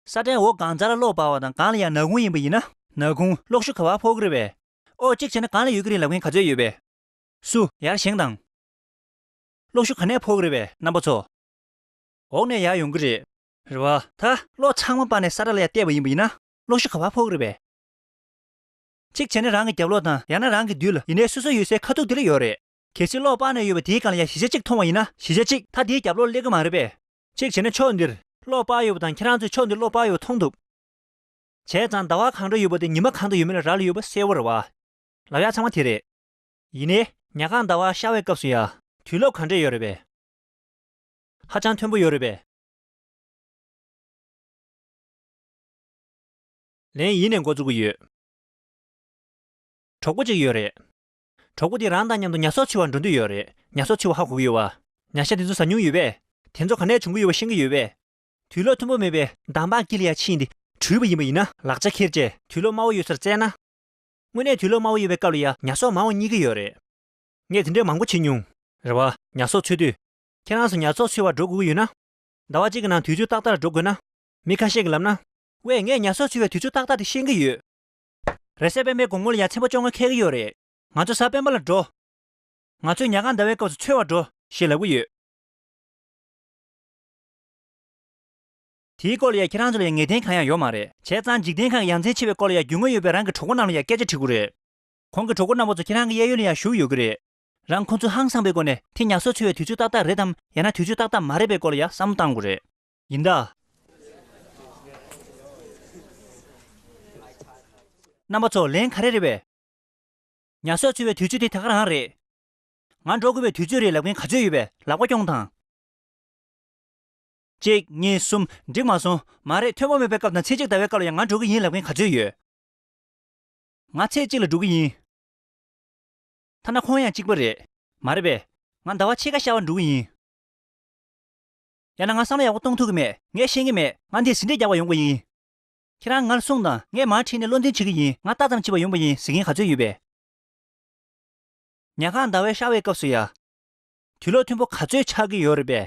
ས་ཁྲའི་འོག་སྒང་རྩ་ལ་གློག་སྤར་བ་དང་སྒང་ལ་ཡར་ནག་ཁུང་ཡིན་པ་ཡིན་ན། ནག་ཁུང་གློག་ཤུགས་ག་པར་ཕོག་གི་རེད་པས། ཨོ་གཅིག་བྱས་ན་སྒང་ལ་ཡོད་ཀྱི་རེད་ལབ་མཁན་ག་ཚོད་ཡོད་པས། སུ་ཡར་བཞེངས་དང་། གློག་ཤུགས་ག་ནས་ཕོག་གི་རེད་པས་རྣམ་པ་ཚོ། འོག་ནས་ཡར་ཡོང་གི་རེད། རེད་པ། ད་གློག་ཚང་མ་སྤར་ནས་ས་ཁྲ་ལ་ཡར་གཏད་པ་ཡིན་པ་ཡིན་ན། གློག་ཤུགས་ག་པར་ཕོག་གི་རེད་པས། གཅིག་བྱས་ན་རང་གི་རྒྱབ་ལོགས་དང་ཡང་ན་རང་གི་མདུན་ལ་ཡིན་ནའི་སོ་སོ་ཡོད་སའི་ཁ་ཐུག་དེ་ལ་ཡོད་རེད། གལ་སྲིད་གློག་སྤར་ནས་ཡོད་པ་དེའི་སྒང་ལ་ཡར་བཞི་ཆ་གཅིག་མཐོང་བ་ཡིན་ན་བཞི་ཆ་གཅིག་ད་དེའི་རྒྱབ་ལོགས་སླེབས་ཀྱི་མ་རེད་པས། གཅིག་བྱས་ན་ཕྱོགས་འདིར་གློག་སྤར་ཡོད་པ་དང་ཁྱེད་རང་ཚོས་ཕྱོགས་འདིར་གློག་སྤར་ཡོད་པ་མཐོང་ཐུབ། བྱས་ཙང་ཟླ་བ་གང་འདྲ་ཡོད་པ་དེ་ཉི་མ་གང་དུ་ཡོད་མེད་ལ་རག་ལས་ཡོད་པ་གསལ་པོ་རེད་པ། ལབ་ཡག་ཚང་མ་དེ་རེད། ཡིན་ནའི་ཉལ་ཁང་ཟླ་བ་ཤར་བའི་སྐབས་སུ་ཡང་དུས་རླབས་ག་འདྲས་ཡོད་རེད་པས། ཧ་ཅང་མཐོན་པོ་ཡོད་རེད་པས། ལན་ཡིན་ནས་འགོ་བཙུགས་ཀྱི་ཡོད། གྲོགས་པོ་གཅིག་ཡོད་རེད། གྲོགས་པོ་དེ་རང་དང་མཉམ་དུ་ཉ་གསོག་འཚོལ་བར་འགྲོ་འདོད་ཡོད་རེད། ཉ་གསོག་འཚོལ་བ་ཧ་གོ་གི་ཡོད་པ། ཉ་ཤ་དེ་ཚོ་ཟ་མྱོང་ཡོད་པས། དེ་ཚོ་ག་ནས་བྱུང་གི་ཡོད་པ་ཤེས་ཀྱི་ཡོད་པས། དུས་ལོ་མཐོན་པོ་མེད་པའི་འདམ་བག་དཀྱིལ་ལ་ཡ་ཕྱིན་ཏེ་བྲུས་པ་ཡིན་པ་ཡིན་ན་ལག་ཆ་འཁྱེར་རྗེས་དུས་ལོ་དམའ་བོ་ཡོད་སར་བཙལ་ན། དངོས་གནས་དུས་ལོ་དམའ་བོ་ཡོད་པའི་སྐབས་ལ་ཡ་ཉ་གསོག་མང་བ་རྙེད་ཀྱི་ཡོད་རེད། ངས་དེ་འདྲའི་མང་པོ་བྱེད་མྱོང་། རེད་པ། ཉ་གསོག་འཚོལ་དུས། ཁྱེད་རང་ཚོ་ཉ་གསོག་འཚོལ་བར་འགྲོ་དགོས་ཀྱི་ཡོད་ན། ཟླ་བ་གཅིག་གི་ནང་དུས་ཚོད་ཏག་ཏག་ལ་འགྲོ་དགོས་ན། མི་ཁ་ཤས་ཀྱིས་ལབ་ན། ཝེ། ངས་ཉ་གསོག་འཚོལ་བའི་དུས་ཚོད་ཏག་ཏག་དེ་ཤེས་ཀྱི་ཡོད། རེས་གཟའ་སྤེན་པའི་དགོང་མོ་ལ་ཡ་ཚན་པ་བཅོ་ལྔ་འཁེལ་གྱི་ཡོད་རེད། ང་ཚོ་གཟའ་སྤེན་པ་ལ་འགྲོ། ང་ཚོས་ཉལ་ཁང་ཟླ་བའི་སྐབས་སུ་འཚོལ་བར་འགྲོ་ཞེས་ལབ་ཀྱི་ཡོད། དེའི་སྐོར་ལ་ཡ་ཁྱེད་རང་ཚོ་ལ་ཡ་ངེས་གཏན་གང་ཡང་ཡོད་མ་རེད། བྱས་ཙང་འཇིག་རྟེན་ཁམས་ཀྱི་ཡ་མཚན་ཆེ་བའི་སྐོར་ལ་ཡ་རྒྱུས་མངའ་ཡོད་པའི་རང་གི་གྲོགས་པོ་རྣམས་ལ་ཡ་སྐད་ཆ་དྲི་དགོས་རེད། གོང་གི་གྲོགས་པོ་རྣམ་པ་ཚོ་ཁྱེད་རང་གི་གཡས་གཡོན་ལ་ཡ་བཞུགས་ཡོད་ཀྱི་རེད། རང་ཁོ་ཚོས་ཧང་སངས་པའི་སྒོ་ནས་དེ་ཉ་གསོག་འཚོལ་བའི་དུས་ཚོད་ཏག་ཏག་རེད་དམ། ཡང་ན་དུས་ཚོད་ཏག་ཏག་མ་རེད་པའི་སྐོར་ལ་ཡ་བསམ་བློ་གཏང་དགོས་རེད། ཡིན་ད། རྣམ་པ་ཚོ་ལན་ག་རེ་རེད་པས། ཉ་གསོག་འཚོལ་བའི་དུས་ཚོད་དེ་ད་ག་རང་རེད། ང་འགྲོ་དགོས་པའི་དུས་ཚོད་རེད་ལབ་མཁན་ག་ཚོད་ཡོད་པས་ལག་པ་རྐྱོང་དང་། གཅིག་གཉིས། གསུམ། འགྲིག་མ་སོང་། མ་རེད། མཐོན་པོ་མེད་པའི་སྐབས་དང་ཚེས་གཅིག་ཟླ་བའི་སྐབས་ལ་ཡང་ང་འགྲོ་གི་ཡིན་ལབ་མཁན་ག་ཚོད་ཡོད། ང་ཚེས་གཅིག་ལ་འགྲོ་གི་ཡིན། ཐ་ན་ཁོང་ཡང་གཅིག་པ་རེད། མ་རེད་པས། ང་ཟླ་བ་ཕྱེད་ཀ་ཤར་བར་འགྲོ་གི་ཡིན། ཡང་ན་ང་བསམ་བློ་ཡག་པོ་གཏོང་ཐུབ་ཀྱི་མེད། ངས་ཤེས་ཀྱི་མེད། ང་འདིར་ཟིན་བྲིས་རྒྱག་པར་ཡོང་གི་ཡིན། ཁྱེད་རང་ང་ལ་གསུངས་དང་། ངས་མར་ཁྲིད་ནས་བློ་འཛིན་བྱེད་ཀྱི་ཡིན། ང་ལྟ་ཙམ་བྱེད་པར་ཡོང་པ་ཡིན་ཟེར་མཁན་ག་ཚོད་ཡོད་པས། ཉལ་ཁང་ཟླ་བའི་ཤར་བའི་སྐབས་སུ་ཡ། དུས་ལོ་མཐོན་པོ་ག་ཚོད་ཆགས་ཀྱི་ཡོད་རེད་པས།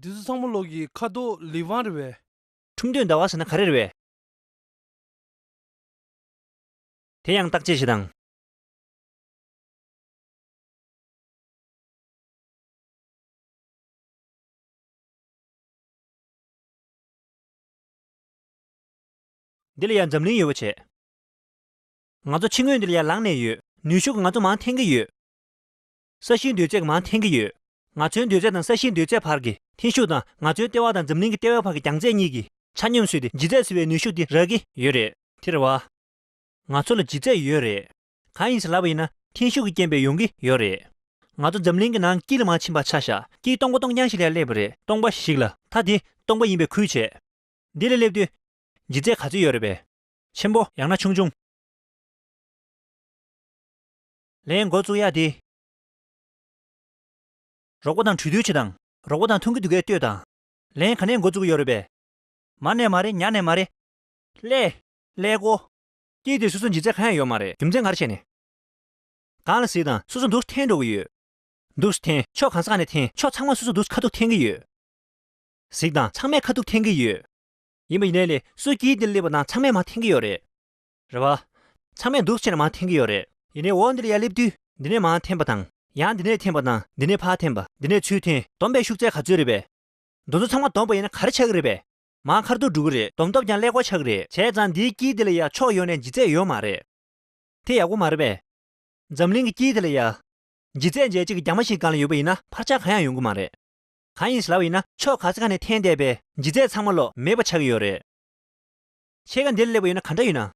འདི་ཚོ་ཚང་མ་ལོག་གི་ཁ་དོག་ལི་ཝང་རེད་པས། ཁྲུམས་སྟོན་ཟླ་བ་ཟེར་ན་ག་རེ་རེད་པས། དེ་ཡང་བརྟག་དཔྱད་བྱེད་དང་། འདི་ལ་ཡང་འཛམ་གླིང་ཡོད་པ་བྱས། ང་ཚོ་ཕྱི་ངོས་འདི་ལ་ཡང་ལངས་ནས་ཡོད། ནུས་ཤུགས་ང་ཚོ་མར་འཐེན་གྱི་ཡོད། ས་གཞིའི་འདོད་རྫས་མར་འཐེན་གྱི་ཡོད། ང་ཚོའི་འདོད་རྫས་དང་ས་གཞིའི་འདོད་རྫས་བར་གྱི་འཐེན་ཤུགས་དང་ང་ཚོའི་ལྟེ་བ་དང་འཛམ་གླིང་གི་ལྟེ་བའི་བར་གྱི་རྒྱང་ཚད་གཉིས་ཀྱིས་ཆ་སྙོམས་བཟོས་ཏེ་ལྗིད་ཚད་བཟོ་བའི་ནུས་ཤུགས་དེ་རག་གི་ཡོད་རེད། དེ་རེད་བ། ང་ཚོ་ལ་ལྗིད་ཚད་ཡོད་རེད། གང་ཡིན་ཟེར་ལབ་པ་ཡིན་ན་འཐེན་ཤུགས་ཀྱི་རྐྱེན་པས་ཡོང་གི་ཡོད་རེད། ང་ཚོ་འཛམ་གླིང་གི་ནང་དཀྱིལ་ལ་མར་ཕྱིན་པ་ཆ་བཞག་དཀྱིལ་སྟོང་པ་སྟོང་རྐྱང་ཞིག་ལ་སླེབས་པ་རེད། སྟོང་པ་ཞིག་ལ། ད་དེ་སྟོང་པ་ཡིན་པའི་ཁུལ་བྱས། འདི་ལ་སླེབས་དུས། ལྗིད་ཚད་ག་ཚོད་ཡོད་རེད་པས། ཆེན་པོ་ཡང་ན་ཆུང་ཆུང་། ལན་འགོ་བཙུགས་ཡག་དེ། རོགས་པ་དང་གྲོས་བསྡུར་བྱེད་དང་། རོགས་པ་དང་མཐུན་གྱི་འདུག་གས་ལྟོས་དང་། ལན་ག་ནས་འགོ་བཙུགས་ཀྱི་ཡོད་རེད་པས། མར་ནས་མ་རེད། ཉག་ནས་མ་རེད། ཀླད། ཀླད་ཀོར། དཀྱིལ་དེ་སོ་སོ་ལྗིད་ཚད་གང་ཡང་ཡོད་མ་རེད། རྒྱུ་མཚན་ག་རེ་བྱས་ནས། གང་ལ་གཟིགས་དང་སོ་སོ་འདུག་འཐེན་འགྲོ་གི་ཡོད། འདུག་འཐེན། ཕྱོགས་གང་ས་ག་ནས་འཐེན། ཕྱོགས་ཚང་མ་སོ་སོ་འདུག་ཁ་ཐུག་འཐེན་གྱི་ཡོད། གཟིགས་དང་ཚང་མས་ཁ་ཐུག་འཐེན་གྱི་ཡོད། ཡིན་པ་ཡིན་ནའི་ལས་སུ་དཀྱིལ་འདིར་སླེབས་པ་དང་ཚང་མས་མར་འཐེན་གྱི་ཡོད་རེད། རེད་བ། ཚང་མས་འདུག་བྱས་ནས་མར་འཐེན་གྱི་ཡོད་རེད། ཡིན་ནའི་འོག་འདི་ལ་ཡར་སླེབས་དུས་འདི་ནས་མར་འཐེན་པ་དང་། ཡང་འདི་ནས་འཐེན་པ་དང་འདི་ནས་ཕར་འཐེན་པ། འདི་ནས་ཚུར་འཐེན། བསྡོམས་པའི་ཤུགས་ཚད་ག་ཚོད་རེད་པས། འདི་ཚོ་ཚང་མ་བསྡོམས་པ་ཡིན་ན་ག་རེ་ཆགས་ཀྱི་རེད་པས། མར་ཁ་ཐུག་འགྲོ་གི་རེད། བསྡོམས་སྟོབས་ཀྱང་ཀླད་ཀོར་ཆགས་ཀྱི་རེད། བྱས་ཙང་འདིའི་དཀྱིལ་འདི་ལ་ཡ་ཕྱོགས་ཡོངས་ནས་ལྗིད་ཚད་ཡོད་མ་རེད། དེ་ཡག་པོ་མ་རེད་པས། འཛམ་གླིང་གི་དཀྱིལ་དེ་ལ་ཡ། ལྗིད་ཚད་འཇལ་བྱེད་ཀྱི་རྒྱ་མ་ཞིག་སྒང་ལ་ཡོད་པ་ཡིན་ན་འཕར་ཆག་གང་ཡང་ཡོང་གི་མ་རེད། གང་ཡིན་ཟེར་ལབ་པ་ཡིན་ན་ཕྱོགས་ག་ས་ག་ནས་འཐེན་བསྡད་པའི་ལྗིད་ཚད་ཚང་མ་ལོག་མེད་པ་ཆགས་ཀྱི་ཡོད་རེད། ཕྱེད་ཀ་འདིར་སླེབས་པ་ཡིན་ན་ག་འདྲ་ཡོད་ན།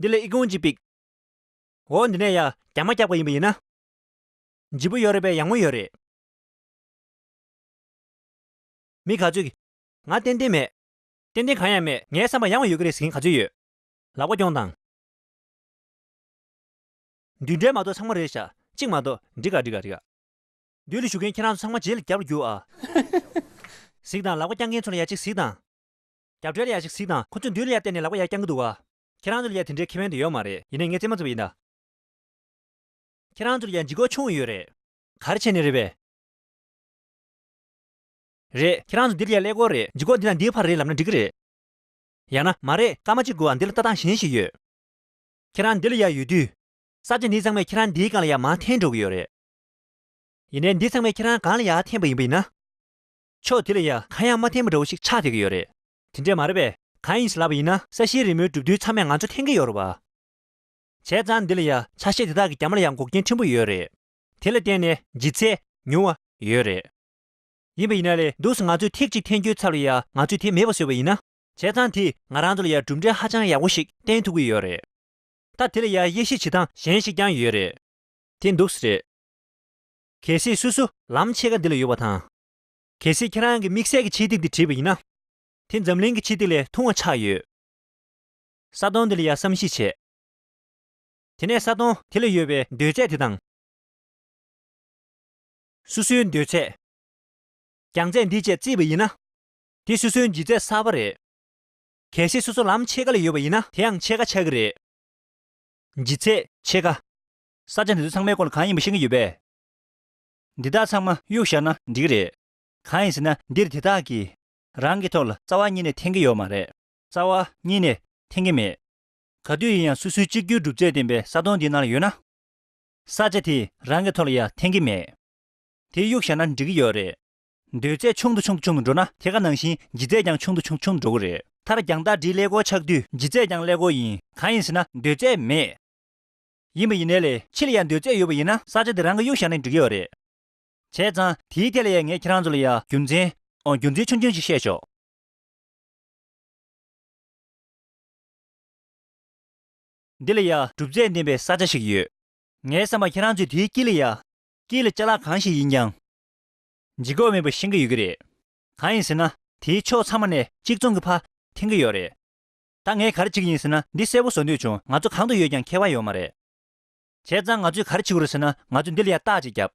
འདི་ལ་ཨི་ཁུང་གཅིག་ཕིག་འོ་འདི་ནས་ཡ་རྒྱ་མ་རྒྱག་པ་ཡིན་པ་ཡིན་ན། ལྗིད་པོ་ཡོད་རེད་པས། ཡང་མོ་ཡོད་རེད། མི་ག་ཚོད་ཀྱིས། ང་ཏན་ཏན་མེད། ཏན་ཏན་གང་ཡང་མེད། ངའི་བསམ་པར་ཡང་བ་ཡོད་ཀྱི་རེད་ཟེར་མཁན་ག་ཚོད་ཡོད། ལག་པ་རྐྱོང་དང་། མདུན་གྲལ་མ་གཏོགས་ཚང་མ་རེད་ཤག་གཅིག་མ་གཏོགས། འགྲིག་ག་འགྲིག་ག་འགྲིག་ག་མདུན་ལ་བཞུགས་མཁན་ཁྱེད་རང་ཚོ་ཚང་མ་རྗེས་ལ་རྒྱབ་ལ་རྒྱུགས་ཨ། གཟིགས་དང་། ལག་པ་བརྐྱང་མཁན་ཚོ་ལ་ཡ་གཅིག་གཟིགས་དང་། རྒྱབ་གྲལ་ལ་ཡ་གཅིག་གཟིགས་དང་། ཁོ་ཚོས་མདུན་ལ་ཡ་བལྟས་ནས་ལག་པ་ཡར་བརྐྱང་གི་འདུག་ག་ཁྱེད་རང་ཚོ་ལ་ཡ་དེ་འདྲའི་ཁེ་ཕན་དེ་ཡོད་མ་རེད། ཡིན་ནའི་ངས་རྩེད་མོ་རྩེ་བ་ཡིན་ད། ཁྱེད་རང་ཚོ་ལ་ཡ་ལྗིད་ཁོག་ཆུང་ཡོད་རེད། ག་རེ་བྱས་ནས་རེད་པས། རེད། ཁྱེད་རང་ཚོ་འདི་ལ་ཡ་ཀླད་ཀོར་རེད། ལྗིད་ཁོག་འདི་དང་འདིའི་བར་རེད་ལབ་ན་འགྲིག་གི་རེད། ཡང་ན་མ་རེད། སྐར་མ་གཅིག་དགོས་ཨ། འདི་ལ་ལྟ་སྟངས་གཞན་ཞིག་ཡོད། ཁྱེད་རང་འདི་ལ་ཡ་ཡོད་དུས། ས་ཆ་འདི་ཚང་མས་ཁྱེད་རང་འདིའི་སྒང་ལ་ཡ་མར་འཐེན་འགྲོ་གི་ཡོད་རེད། ཡིན་ནའི་འདི་ཚང་མས་ཁྱེད་རང་སྒང་ལ་ཡར་འཐེན་པ་ཡིན་པ་ཡིན་ན། ཕྱོགས་དེ་ལ་ཡ་གང་ཡང་མ་འཐེན་པ་འདྲ་བོ་ཞིག་ཆགས་བསྡད་ཀྱི་ཡོད་རེད། དེ་འདྲས་མ་རེད་པས། གང་ཡིན་ཟེར་ལབ་པ་ཡིན་ན། ས་གཞིའི་རི་མོའི་གྲུབ་དོན་ཚང་མས་ང་ཚོ་འཐེན་གྱི་ཡོད་རེད་པ། བྱས་ཙང་འདི་ལ་ཡ་ཆ་ཤས་དེ་དག་གི་རྒྱབ་མ་ལ་ཡ་འགོག་རྐྱེན་ཕྲན་བུ་ཡོད་རེད། དེ་ལ་བརྟེན་ནས་ལྗིད་ཚད་ཉུང་བ་ཡོད་རེད། ཡིན་པ་ཡིན་ན་ལས་འདུག་སེ་ང་ཚོས་ཐིག་གཅིག་འཐེན་རྒྱུའི་ཚབ་ལ་ཡ་ང་ཚོས་དེ་མེད་པ་བཟོས་པ་ཡིན་ན། བྱས་ཙང་དེས་ང་རང་ཚོ་ལ་ཡ་གྲུབ་འབྲས་ཧ་ཅང་ཡག་པོ་ཞིག་བསྟན་ཐུབ་ཀྱི་ཡོད་རེད། ད་དེ་ལ་ཡ་དབྱེ་ཞིབ་བྱེད་སྟངས་གཞན་ཞིག་ཀྱང་ཡོད་རེད། དེ་འདུག་སེ་རེད། གལ་སྲིད་སོ་སོ་ལམ་ཕྱེད་ཀ་འདི་ལ་ཡོད་པ་དང་། གལ་སྲིད་ཁྱེད་རང་གི་དམིགས་བསལ་གྱི་ཆེད་ཐིག་འདི་བྲིས་པ་ཡིན་ན། དེ་འཛམ་གླིང་གི་ཆེད་ཐིག་ལས་ཐུང་བ་ཆགས་ཡོད། ས་སྟོང་འདི་ལ་ཡ་བསམ་གཞིག་བྱས། དེ་ནས་ས་སྟོང་དེ་ལ་ཡོད་པའི་འདོད་ཚད་དེ་དང་། སོ་སོའི་འདོད་ཚད། རྒྱང་ཚད་འདི་བཅས་བརྩིས་པ་ཡིན་ན། དེ་སོ་སོའི་ལྗིད་ཚད་གསར་པ་རེད། གལ་སྲིད་སོ་སོ་ལམ་ཕྱེད་ཀ་ལ་ཡོད་པ་ཡིན་ན་དེ་ཡང་ཕྱེད་ཀ་ཆགས་ཀྱི་རེད། ལྗིད་ཚད་ཕྱེད་ཀ། ས་ཆ་འདི་ཚོ་ཚང་མའི་སྐོར་ལ་གང་ཡིན་པ་ཤེས་ཀྱི་ཡོད་པས། འདི་དག་ཚང་མ་གཡུག་བཞག་ན་འགྲིག་གི་རེད། གང་ཡིན་ཟེར་ན་འདིར་དེ་དག་གིས་རང་གི་ཐོག་ལ་རྩ་བ་ཉིད་ནས་འཐེན་གྱི་ཡོད་མ་རེད། རྩ་བ་ཉིད་ནས་འཐེན་གྱི་མེད། ག་དུས་ཡིན་ཡང་སོ་སོའི་གཅིག་གྱུར་གྲུབ་ཚད་ལྡན་པའི་ས་སྟོང་འདིའི་ནང་ལ་ཡོད་ན། ས་ཆ་དེས་རང་གི་ཐོག་ལ་ཡ་འཐེན་གྱི་མེད། དེ་གཡུག་བཞག་ན་འགྲིག་གི་ཡོད་རེད། འདོད་ཚད་ཆུང་དུ་ཆུང་དུ་ཆུང་དུ་འགྲོ་ན་དེ་ག་ནང་བཞིན་ལྗིད་ཚད་ཀྱང་ཆུང་དུ་ཆུང་ཆུང་དུ་འགྲོ་གི་རེད། མཐར་རྒྱང་ཐག་འདི་ཀླད་ཀོར་ཆགས་དུས་ལྗིད་ཚད་ཀྱང་ཀླད་ཀོར་ཡིན། གང་ཡིན་ཟེར་ན་འདོད་ཚད་མེད། ཡིན་པ་ཡིན་ནའི་ལས་ཕྱི་ལ་ཡ་འདོད་ཚད་ཡོད་པ་ཡིན་ན་ས་ཆ་དེ་རང་གིས་གཡུག་བཞག་ན་འགྲིག་གི་ཡོད་རེད། བྱས་ཙང་དེའི་ཐད་ལ་ཡ་ངས་ཁྱེད་རང་ཚོ་ལ་ཡ་རྒྱུ་མཚན། ཨོ་རྒྱུ་མཚན་ཆུང་ཆུང་ཞིག་བཤད་ཆོག་འདི་ལ་ཡ་གྲུབ་ཚད་ལྡན་པའི་ས་ཆ་ཞིག་ཡོད། ངའི་བསམ་པར་ཁྱེད་རང་ཚོས་དེའི་དཀྱིལ་ལ་ཡ། དཀྱིལ་ལ་ཅ་ལག་གང་ཞིག་ཡིན་ཀྱང་། ལྗིད་ཁོག་མེད་པ་ཤེས་ཀྱི་ཡོད་ཀྱི་རེད། གང་ཡིན་ཟེར་ན། དེའི་ཕྱོགས་ཚང་མ་ནས་གཅིག་མཚུངས་ཀྱི་ཕར་འཐེན་གྱི་ཡོད་རེད། ད་ངས་ག་རེ་བྱེད་ཀྱི་ཡིན་ཟེར་ན་འདི་གསལ་པོ་བཟོ་འདོད་བྱུང་། ང་ཚོ་གང་དུ་ཡོད་ཀྱང་ཁྱད་པར་ཡོད་མ་རེད། བྱས་ཙང་ང་ཚོས་ག་རེ་བྱེད་དགོས་རེད་ཟེར་ན་ང་ཚོས་འདི་ལ་ཡ་རྟགས་ཅིག་བརྒྱབ།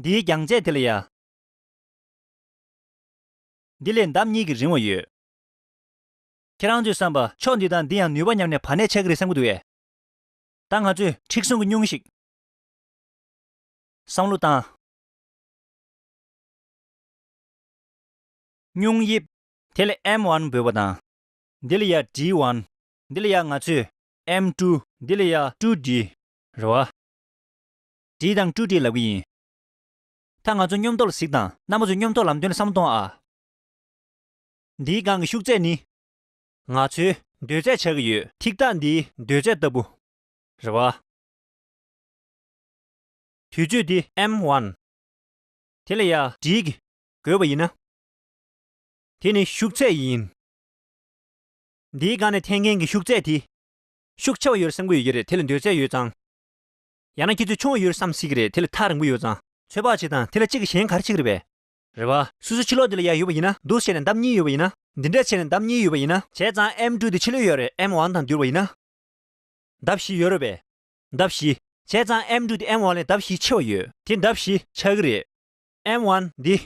འདིའི་རྒྱང་ཚད་དེ་ལ་ཡ། འདི་ལས་འདམ་གཉིས་ཀྱི་རིང་བ་ཡོད། ཁྱེད་རང་ཚོས་བསམ་པ་ཕྱོགས་འདི་དང་འདི་ཡང་ནུས་པ་མཉམ་ནས་བར་གནས་ཆགས་ཀྱི་རེད་བསམ་གྱི་འདུག་གས། ད་ང་ཚོས་མཁྲེགས་བཟུང་གི་སྙུང་གཞི་ཞིག་བསམ་བློ་བཏང་། སྙུང་དབྱིབས། དེ་ལ་M one འབོད་པ་དང་། འདི་ལ་ཡ་D one། འདི་ལ་ཡ་ང་ཚོས་M two། འདི་ལ་ཡ་two D། རེད་བ། D དང་two D ལབ་ཀྱི་ཡིན། ད་ང་ཚོ་སྙོམས་ཐོག་ལ་གཟིགས་དང་། རྣམ་པ་ཚོས་སྙོམས་ཐོག་ལམ་སྟོན་ལ་བསམ་བློ་གཏོང་ཨ། འདིའི་སྒང་གི་ཤུགས་ཚད་ནི། ང་ཚོའི་འདོད་ཚད་ཆགས་ཀྱི་ཡོད། ཐིག་རྟགས་འདིའི་འདོད་ཚད་ལྟ་བུ། རེད་བ། དུས་ཚོད་འདི་M one། དེ་ལ་ཡ་D གིས་བགོས་པ་ཡིན་ན། དེ་ནི་ཤུགས་ཚད་ཡིན། འདིའི་སྒང་ནས་འཐེན་མཁན་གྱི་ཤུགས་ཚད་དེ། ཤུགས་ཆེ་བ་ཡོད་བསམ་གྱི་ཡོད་ཀྱི་རེད། དེ་ལ་འདོད་ཚད་ཡོད་ཙང་། ཡང་ན་ཁྱེད་ཚོས་ཆུང་བ་ཡོད་བསམ་སྲིད་ཀྱི་རེད། དེ་ལ་ཐག་རིང་པོ་ཡོད་ཙང་། ཚོད་དཔག་བྱེད་དང་། དེ་ལ་གཅིག་གིས་གཞན་ག་རེ་བྱེད་ཀྱི་རེད་པས། རེད་བ། སོ་སོ་ཕྱི་ལོགས་འདི་ལ་ཡ་ཡོད་པ་ཡིན་ན། འདུག་བྱས་ནས་འདབ་གཉིས་ཡོད་པ་ཡིན་ན། འདི་འདྲ་བྱས་ནས་འདབ་གཉིས་ཡོད་པ་ཡིན་ན། བྱས་ཙང་M two འདི་ཕྱི་ལོགས་ཡོད་རེད། M one དང་བསྡུར་བ་ཡིན་ན། འདབ་བཞི་ཡོད་རེད་པས། འདབ་བཞི། བྱས་ཙང་M two འདི་M one ལས་འདབ་བཞི་ཆེ་བ་ཡོད། དེ་འདབ་བཞི་ཆགས་ཀྱི་རེད། M one འདི།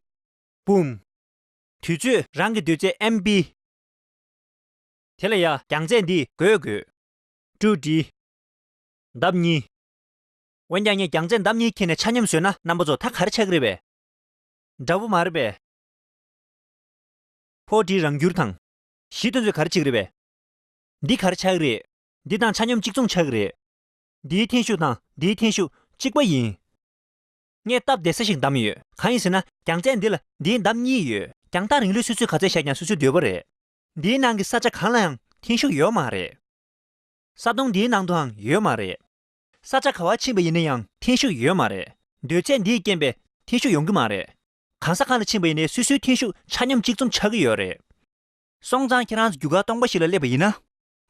འབུམ། དུས་ཚོད་རང་གི་འདོད་ཚད་M B། དེ་ལ་ཡ་རྒྱང་ཚད་འདི་བགོས་དགོས། two D། འདབ་གཉིས། འོན་ཀྱང་ངས་རྒྱང་ཚད་འདབ་གཉིས་ཁྱེར་ནས་ཆ་སྙོམས་བཟོས་ན་རྣམ་པ་ཚོ་ད་ག་རེ་ཆགས་ཀྱི་རེད་པས། འདྲ་པོ་མ་རེད་པས། four D རང་འགྱུར་དང་། བཞི་དེ་ཚོས་ག་རེ་བྱེད་ཀྱི་རེད་པས། འདི་ག་རེ་ཆགས་ཀྱི་རེད། འདི་དང་ཆ་སྙོམས་གཅིག་མཚུངས་ཆགས་ཀྱི་རེད། འདིའི་འཐེན་ཤུགས་དང་འདིའི་འཐེན་ཤུགས་གཅིག་པ་ཡིན། ངས་སྟབས་བདེ་ས་ཞིག་བདམས་ཡོད། གང་ཡིན་ཟེར་ན། རྒྱང་ཚད་འདི་ལ་འདིའི་འདབ་གཉིས་ཡོད། རྒྱང་ཐག་རིང་ལོས་སོ་སོས་ག་ཚད་བཞག་ཀྱང་སོ་སོའི་འདོད་པ་རེད། འདིའི་ནང་གི་ས་ཆ་གང་ལ་ཡང་འཐེན་ཤུགས་ཡོད་མ་རེད། ས་སྟོང་འདིའི་ནང་དུའང་ཡོད་མ་རེད། ས་ཆ་ག་བར་ཕྱིན་པ་ཡིན་ན་ཡང་འཐེན་ཤུགས་ཡོད་མ་རེད། འདོད་ཚད་འདིས་རྐྱེན་པས་འཐེན་ཤུགས་ཡོང་གི་མ་རེད། གང་ས་གང་ལ་ཕྱིན་པ་ཡིན་ནའི་སོ་སོའི་འཐེན་ཤུགས་ཆ་སྙོམས་གཅིག་མཚུངས་ཆགས་ཀྱི་ཡོད་རེད། སོང་ཙང་ཁྱེད་རང་ཚོ་རྒྱུ་སྐར་སྟོང་པ་ཞིག་ལ་སླེབས་པ་ཡིན་ན།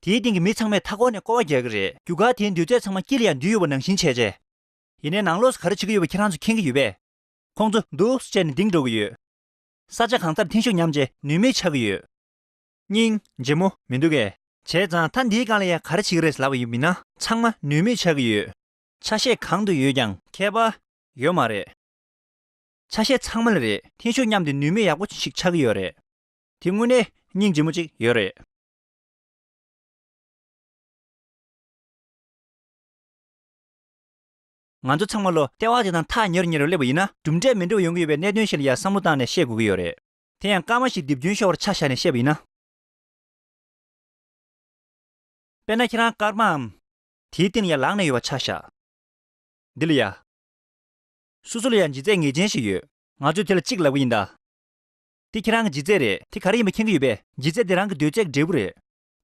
དེའི་སྟེང་གི་མི་ཚང་མས་མཐའ་འཁོར་ནས་སྐོར་བ་རྒྱག་གི་རེད། རྒྱུ་སྐར་དེའི་འདོད་ཚད་ཚང་མ་དཀྱིལ་ལ་ཡར་འདུས་ཡོད་པ་ནང་བཞིན་བྱས་རྗེས། ཡིན་ནའི་ནང་ལོགས་སུ་ག་རེ་བྱེད་ཀྱི་ཡོད་པ་ཁྱེད་རང་ཚོས་མཁྱེན་གྱི་ཡོད་པས། ཁོང་ཚོ་འདུག་སེ་བྱས་ནས་ལྡིང་འགྲོ་གི་ཡོད། ས་ཆ་གང་སར་འཐེན་ཤུགས་ཉམས་བྱས་ནུས་མེད་ཆགས་ཀྱི་ཡོད། སྙིང་རྗེ་མོ་མི་འདུག་གས། བྱས་ཙང་ད་འདིའི་སྒང་ལ་ཡ་ག་རེ་བྱེད་ཀྱི་རེད་ལབ་པ་ཡིན་ན། ཚང་མ་ནུས་མེད་ཆགས་ཀྱི་ཡོད། ཆ་ཤས་གང་དུ་ཡོད་ཀྱང་ཁྱད་པར་ཡོད་མ་རེད། ཆ་ཤས་ཚང་མ་ལ་རེད། འཐེན་ཤུགས་མཉམ་དེ་ནུས་མེད་ཡག་པོ་ཞིག་ཆགས་ཀྱི་ཡོད་རེད། དེ་དངོས་གནས་སྙིང་རྗེ་མོ་ཅིག་ཡོད་རེད། ང་ཚོ་ཚང་མ་ལོ་ལྟེ་བ་དེ་དང་ཐག་ཉེ་རུ་ཉེ་རུ་སླེབས་པ་ཡིན་ན། གྲུབ་འབྲས་མི་འདྲ་བ་ཡོང་གི་ཡོད་པའི་གནད་དོན་ཞིག་ལ་ཡ་བསམ་བློ་བཏང་ནས་བཤད་དགོས་ཀྱི་ཡོད་རེད། དེ་ཡང་སྐར་མ་ཞིག་རྡིབ་སྐྱོན་ཤོར་བར་ཆ་བཞག་ནས་བཤད་པ་ཡིན་ན། དཔེར་ན་ཁྱེད་རང་སྐར་མའམ། དེའི་སྟེང་ལ་ཡ་ལངས་ནས་ཡོད་པ་ཆ་བཞག་འདི་ལ་ཡ། སོ་སོ་ལ་ཡ་ལྗིད་ཚད་ངེས་ཅན་ཞིག་ཡོད། ང་ཚོས་དེ་ལ་གཅིག་ལབ་ཀྱི་ཡིན་ད། དེ་ཁྱེད་རང་གི་ལྗིད་ཚད་རེད། དེ་ག་རེ་ཡིན་པ་མཁྱེན་གྱི་ཡོད་པས། ལྗིད་ཚད་དེ་རང་གི་འདོད་ཚད་ཀྱི་འབྲས་བུ་རེད།